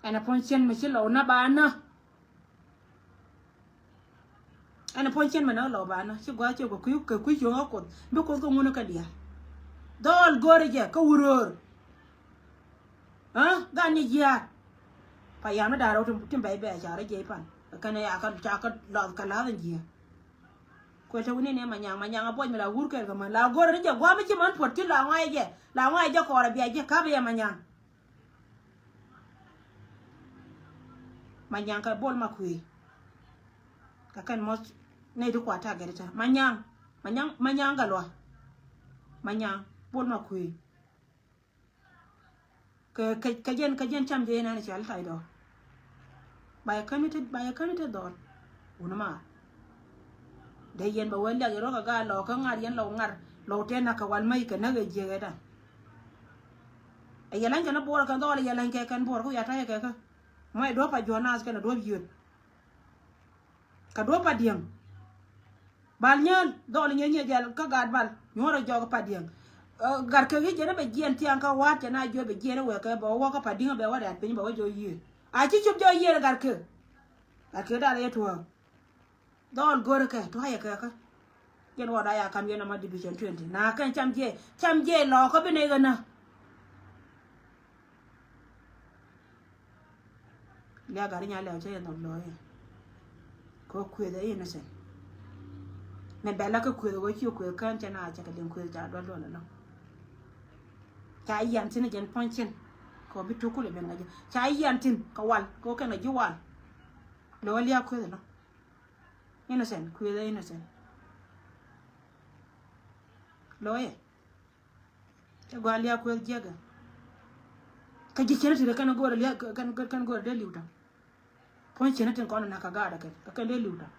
Ɛn a puɔ̱ny cien mi ci lɔw na ba na. Ɛn a puɔ̱ny cien mi na lɔw ba na ci gua̱a̱th ciök kɛ kui̱ kɛ kui̱ cuɔ̱ŋ a kuoth bi kuoth kɛ ŋun kä diaal. Dhɔɔl go̱rɛ jɛ kä wuröör. Aa gan ni jiaar. Pa yam ni da̱a̱r rɛw tim bɛy bɛy a ca rɔ jiɛc pan kɛn a ya kä ca kä lɔth kä la̱th in jiaar. Kuɛ te wuni ni ma nyaŋ ma nyaŋ a buɔc mi la wur kɛɛl kɛ män la go̱rɛ ni jɛ gua̱a̱m mi ci män puɔt ci la ŋɔ̱a̱c jɛ la ŋɔ̱a̱c jɛ kɔɔr a bia jɛ ka̱p yɛ ma nyaŋ. Ma nyaŋ kɛ bol ma kuëë kɛ kɛn mɔth nɛy ti kua tak gɛt ita ma nyaŋ ma nyaŋ ma nyaŋ kɛ lua̱. Ma nyaŋ bol ma kuëë. Kɛ kɛ kɛ jɛn kɛ jɛn cam jɛ yɛn ɛn cɔal tay dɔɔr. Ba yɛ käni te ba yɛ käni te dhɔl. Wuni maar. Dee yɛn bɛ wee liak yɛ rɔ kɛ gaa lɔɔk kä ŋa̱r yɛn lɔw ŋa̱r lɔw tɛn nak kɛ wal mäc kɛ näk ɛ jiäk ɛ dan. Ɛ yɛ la̱ny kɛn ɛ buɔɔr kɛn dhɔl ɛ yɛ la̱ny kɛ kɛn buɔɔr kä wiaa ta̱yɛ kɛ kä. Mɔc duɔ̱p pa juɔ̱ɔ̱r naath kɛn ɛ duɔ̱p yio̱t. Kɛ duɔ̱p pa diɛŋ. Bal nyääl dhɔl nyɛ nyɛ jɛl kä gaat bal nyuɔ̱rɛ jɔk pa diɛŋ. Gat kek i̱ jɛn bɛ jiɛn thiaŋ kä wa̱a̱t cɛ na jiɔt bɛ jiɛn i̱ wek kɛ bɛ wä wä kä pa diŋ bɛ wä rɛ̈t piny bɛ wä jɔk yiëë. A ci cop jɔk yiëë gat kek. Gat kek dal i̱ tuɔɔk. Dhɔl go̱rɛ kɛ tuayɛ kɛ kä. Jɛn wä da ya kam yɛn ama division twenty na kɛn cam jiɛ cam jiɛ lɔɔk kä bi nɛy ɣän na. Liak gat i̱ nya lɛw cä yɛ nhɔk lɔɔyɛ. Kɛ kueth ɛ innocent. Mɛ bɛl la kä kueth ɛ wä ci kueth kään cɛ na cɛ kɛ liŋ kueth ca dual dual ɛlɔ̱ŋ. Ca yian thi̱n ɛ jɛn puɔ̱ny cin kɛ wä bi tuk kulɛ ben ŋa̱c jɛ ca yian thi̱n kɛ wal kɛ wä kɛn ɛ ji̱ wal. Lɛ wä liak kueth ɛlɔ̱ŋ. Innocent kueth ɛ innocent. Lɔɔyɛ. Cɛ gɔaa liak kueth jiäkä. Kä ji̱ ciɛn ti rɛ kɛn go̱o̱rɛ liak kɛn kɛn go̱o̱rɛ dee li̱w ta̱ŋ. Puɔ̱ny ciɛn tin kɔn nak kä gaatdä kɛn kä kɛn dee li̱w ta̱ŋ.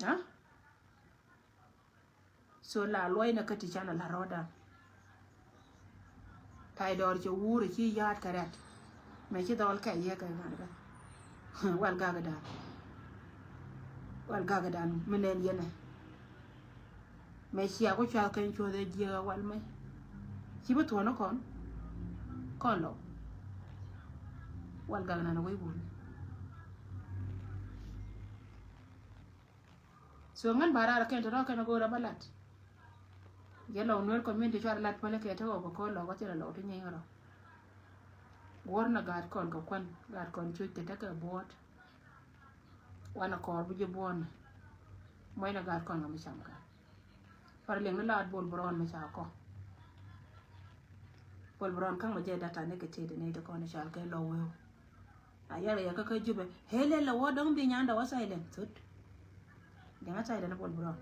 Aa. So la luɔcnɛ kä ti canɛ la rɔɔdan. Tay dɔɔr cɛ wuur ci ya̱a̱t kɛ rɛ̈t. Mɛ ci dhɔl kɛ yɛ kɛ ŋa̱n kɛ. Wal gak dan. Wal gak dan mi nɛn yɛnɛ. Mɛ cia ku cuath kɛn cuɔth ɛ jiɛk ɛ wal mɛ. Ci bi thuɔ̱n kɔn. Kɔn lɔ. Wal gak nan ɛ wec wuni. So ŋän ba raar kɛn te rɔ kɛn a go̱o̱r a ba lat. Jɛ lɔw nuer community cuar lat päl kɛ te ɣɔw kɛ ko̱o̱l lɔw kä thilɛ lɔw ti nyɛy ɣärɔ. Guɔ̱r na gaat kɔn kɛ kuan gaat kɔn cuc te tekɛ buɔ̱ɔ̱t. Wanɛ kɔɔr bi ji̱ buɔ̱ɔ̱n. Muɔc na gaat kɔn kɛ mi cam ka. Par liŋ ni laat bol bi rɔɔn mi ca kɔ. Bol bi rɔɔn kaŋ mi jɛ data ni kɛ tëëdi ni ti kɔn i̱ cal kɛ lɔw weu. A yɛr kɛ yɛ kä kä Jubɛ. Helɛ lɛ wä dɔ̱ŋ bi nyandɛ wä silent thut. Diɛŋä silent bol bi rɔɔn.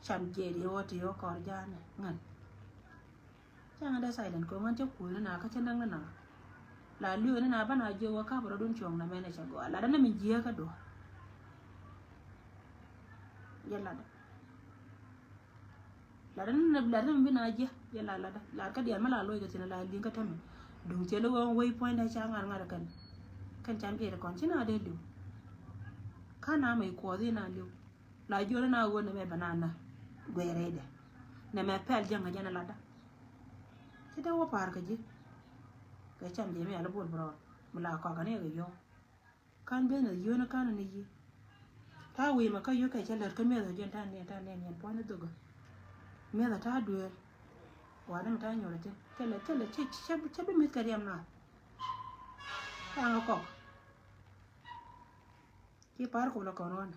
Cam jiɛɛd yɛ wä ti yɛ wä kɔr ja̱a̱nɛ ŋän. Cäŋ dee silent kɛ ŋän cä kuul ni na kä cä näk ni na. La li̱w ni na bä na jiök wä kapɛ rɔ̱dun cuɔ̱ŋ na mɛn ɛ cɛ gɔaa. Latdä ni mi jiääkä duɔ̱ɔ̱r. Jɛ latdä. Latdä ni, latdä ni mi bi na jiä. Jɛ lat latdä. Lat kä diaal mi la loc kɛ thi̱n la li̱ŋ kä tämɛ. Duŋ cɛ li wee wei puɔ̱nydɛ ca ŋa̱r ŋa̱r kɛn. Kɛn can kiɛ ti kɔn ci na dee li̱w. Ka̱n na mɛ kuɔth i̱ na li̱w. La jiöl na ɣöö nɛmɛ bɛ na na guɛɛrɛ idɛ. Nɛmɛ pɛl jäŋ a jɛn a latdä. Ci dee wä pa̱a̱r kä ji̱. Kɛ cam jɛ mi ala bol brɔɔd mi la kɔk ani kɛ yɔ̱ɔ̱k. Ka̱n ben a yio̱o̱n ka̱n ni yi. Ta̱a̱ wi̱i̱ mɛ kä yio̱o̱k kɛ cɛ lät kä miɛth a jɛn ta̱a̱ nɛn ta̱a̱ nɛn yɛn puɔ̱ny ni dhok. Miɛth a ta̱a̱ dueer. Wa ni mi ta̱a̱ nyuɔr a tin cɛ lät cɛ lät cɛ cɛ bi mi̱th kɛ riɛm na. Ta̱a̱ ŋa kɔk. Ci pa̱a̱r kol a kɔn wan.